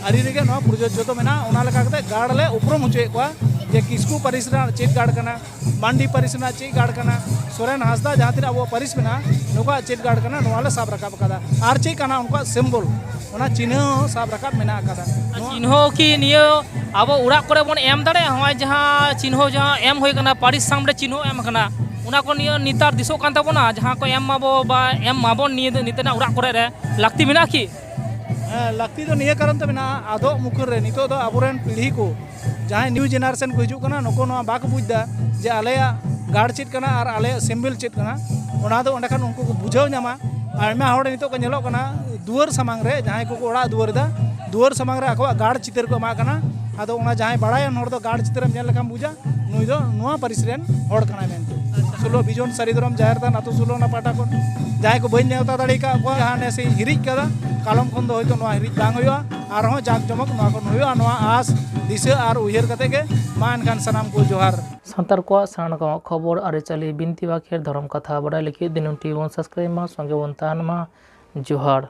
ᱟᱹᱨᱤ ᱨᱮᱜᱮ ᱱᱚᱣᱟ ᱯᱨᱚᱡᱳᱡᱽᱡᱚ ᱫᱚ ᱢᱮᱱᱟᱜᱼᱟ᱾ ᱚᱱᱟ ᱞᱮᱠᱟ ᱠᱟᱛᱮ ᱜᱟᱲ ᱞᱮ ᱩᱯᱨᱩᱢ ᱦᱚᱪᱚᱭᱮᱫ ᱠᱚᱣᱟ ᱡᱮ ᱠᱤᱥᱠᱩ ᱯᱟᱹᱨᱤᱥ ᱨᱮᱱᱟᱜ ᱪᱮᱫ ᱜᱟᱲ ᱠᱟᱱᱟ, ᱢᱟᱱᱰᱤ ᱯᱟᱹᱨᱤᱥ ᱨᱮᱱᱟᱜ ᱪᱮᱫ ᱜᱟᱲ ᱠᱟᱱᱟ, ᱥᱚᱨᱮᱱ ᱦᱟᱸᱥᱫᱟ ᱡᱟᱦᱟᱸ ᱛᱤᱱᱟᱹᱜ ᱟᱵᱚᱣᱟᱜ ᱯᱟᱹᱨᱤᱥ ᱢᱮᱱᱟᱜᱼᱟ, ᱱᱩᱠᱩᱣᱟᱜ ᱪᱮᱫ ᱜᱟᱲ ᱠᱟᱱᱟ, ᱱᱚᱣᱟ ᱞᱮ ᱥᱟᱵ ᱨᱟᱠᱟᱵ ᱟᱠᱟᱫᱟ᱾ ᱟᱨ ᱪᱮᱫ ᱠᱟᱱᱟ ᱩᱱᱠᱩᱣᱟᱜ ᱥᱤᱢᱵᱚᱞ, ᱚᱱᱟ ᱪᱤᱱᱦᱟᱹ ᱦᱚᱸ ᱥᱟᱵ ᱨᱟᱠᱟᱵ ᱢᱮᱱᱟᱜ ᱟᱠᱟᱫᱟ᱾ ᱱᱚᱣᱟ ᱪᱤᱱᱦᱟᱹ ᱠᱤ ᱱᱤᱭᱟᱹ ᱟᱵᱚ ᱚᱲᱟᱜ ᱠᱚᱨᱮ ᱵᱚᱱ ᱮᱢ ᱫᱟᱲᱮᱭᱟᱜᱼᱟ? ᱱᱚᱜᱼᱚᱭ ᱡᱟᱦᱟᱸ ᱪᱤᱱᱦᱟᱹ ᱡᱟᱦᱟᱸ ᱮᱢ ᱦᱩᱭ ᱟᱠᱟᱱᱟ, ᱯᱟᱹᱨᱤᱥ ᱥᱟᱢᱱᱮ ᱪᱤᱱᱦᱟᱹ ᱮᱢ ᱟᱠᱟᱱᱟ, ᱚᱱᱟ ᱠᱚ ᱱᱤᱭᱟᱹ ᱱᱮᱛᱟᱨ ᱫᱤᱥᱚᱜ ᱠᱟᱱ ᱛᱟᱵᱚᱱᱟ, ᱡᱟᱦᱟᱸ ᱠᱚ ᱮᱢ ᱢᱟᱵᱚ ᱵᱟ ᱮᱢ ᱢᱟᱵᱚᱱ ᱱᱤᱭᱟᱹ ᱱᱤᱛᱚᱜ ᱚᱲᱟᱜ ᱠᱚᱨᱮ ᱨᱮ ᱞᱟᱹᱠᱛᱤ ᱢᱮᱱᱟᱜᱼᱟ ᱠᱤ? ᱦᱮᱸ, ᱞᱟᱹᱠᱛᱤ ᱫᱚ ᱱᱤᱭᱟᱹ ᱠᱟᱨᱚᱱ ᱛᱮ ᱢᱮᱱᱟᱜᱼᱟ, ᱟᱫᱚᱜ ᱢᱩᱠᱷᱟᱹᱨ ᱨᱮ ᱱᱤᱛᱚᱜ ᱫᱚ ᱟᱵᱚᱨᱮᱱ ᱯᱤᱲᱦᱤ ᱠᱚ, ᱡᱟᱦᱟᱸᱭ new generation ᱠᱚ ᱦᱤᱡᱩᱜ ᱠᱟᱱᱟ, ᱱᱩᱠᱩ ᱱᱚᱣᱟ ᱵᱟᱠᱚ ᱵᱩᱡᱽ ᱮᱫᱟ ᱡᱮ ᱟᱞᱮᱭᱟᱜ ᱜᱟᱲ ᱪᱮᱫ ᱠᱟᱱᱟ ᱟᱨ ᱟᱞᱮᱭᱟᱜ ᱥᱤᱢᱵᱚᱞ ᱪᱮᱫ ᱠᱟᱱᱟ᱾ ᱚᱱᱟ ᱫᱚ ᱚᱸᱰᱮ ᱠᱷᱟᱱ ᱩᱱᱠᱩ ᱠᱚ ᱵᱩᱡᱷᱟᱹᱣ ᱧᱟᱢᱟ᱾ ᱟᱭᱢᱟ ᱦᱚᱲ ᱱᱤᱛᱚᱜ ᱠᱚ ᱧᱮᱞᱚᱜ ᱠᱟᱱᱟ, ᱫᱩᱣᱟᱹᱨ ᱥᱟᱢᱟᱝ ᱨᱮ ᱡᱟᱦᱟᱸᱭ ᱠᱚᱠᱚ ᱚᱲᱟᱜ ᱫᱩᱣᱟᱹᱨ ᱮᱫᱟ, ᱫᱩᱣᱟᱹᱨ ᱥᱟᱢᱟᱝ ᱨᱮ ᱟᱠᱚᱣᱟᱜ ᱜᱟᱲ ᱪᱤᱛᱟᱹᱨ ᱠᱚ ᱮᱢᱟᱜ ᱠᱟᱱᱟ᱾ ᱟᱫᱚ ᱚᱱᱟ ᱡᱟᱦᱟᱸᱭ ᱵᱟᱲᱟᱭᱟᱱ ᱦᱚᱲ ᱫᱚ ᱜᱟᱲ ᱪᱤᱛᱟᱹᱨᱮᱢ ᱧᱮᱞ ᱞᱮᱠᱷᱟᱱ ᱵᱩᱡᱟ, ᱱᱩᱭ ᱫᱚ ᱱᱚᱣᱟ ᱯᱟᱹᱨᱤᱥ ᱨᱮᱱ ᱦᱚᱲ ᱠᱟᱱᱟᱭ ᱢᱮᱱᱛᱮ᱾ ᱥᱳᱞᱳ ᱵᱤᱡᱚᱱ ᱥᱟᱹᱨᱤ ᱫᱷᱚᱨᱚᱢ ᱡᱟᱦᱮᱨ ᱛᱷᱟᱱ ᱟᱹᱛᱩ ᱥᱳᱞᱳ ᱚᱱᱟ ᱯᱟᱦᱴᱟ ᱠᱷᱚᱱ ᱡᱟᱦᱟᱸᱭ ᱠᱚ ᱵᱟᱹᱧ ᱱᱮᱣᱛᱟ ᱫᱟᱲᱮ ᱟᱠᱟᱫ ᱠᱚᱣᱟ, ᱡᱟᱦᱟᱸ ᱱᱮᱥ ᱤᱧ ᱦᱤᱨᱤᱡ ᱠᱟᱫᱟ, ᱠᱟᱞᱚᱢ ᱠᱷᱚᱱ ᱫᱚ ᱦᱚᱭᱛᱳ ᱱᱚᱣᱟ ᱦᱤᱨᱤᱡ ᱵᱟᱝ ᱦᱩᱭᱩᱜᱼᱟ, ᱟᱨᱦᱚᱸ ᱡᱟᱠ ᱡᱚᱢᱚᱠ ᱱᱚᱣᱟ ᱠᱷᱚᱱ ᱦᱩᱭᱩᱜᱼᱟ, ᱱᱚᱣᱟ ᱟᱸᱥ ᱫᱤᱥᱟᱹ ᱟᱨ ᱩᱭᱦᱟᱹᱨ ᱠᱟᱛᱮ ᱜᱮ᱾ ᱢᱟ ᱮᱱᱠᱷᱟᱱ ᱥᱟᱱᱟᱢ ᱠᱚ ᱡᱚᱦᱟᱨ᱾ ᱥᱟᱱᱛᱟᱲ ᱠᱚᱣᱟᱜ ᱥᱟᱱᱟᱢ ᱠᱷᱚᱵᱚᱨ, ᱟᱹᱨᱤᱪᱟᱹᱞᱤ, ᱵᱤᱱᱛᱤ ᱵᱟᱠᱷᱮᱲ, ᱫᱷᱚᱨᱚᱢ ᱠᱟᱛᱷᱟ ᱵᱟᱰᱟᱭ ᱞᱟᱹᱜᱤᱫ ᱫᱤᱱᱟᱹᱢ ᱴᱤᱵᱷᱤ ᱵᱚᱱ subscribe ᱢᱟ, ᱥᱚᱸᱜᱮ ᱵᱚᱱ ᱛᱟᱦᱮᱱ ᱢᱟ᱾ ᱡᱚᱦᱟᱨ᱾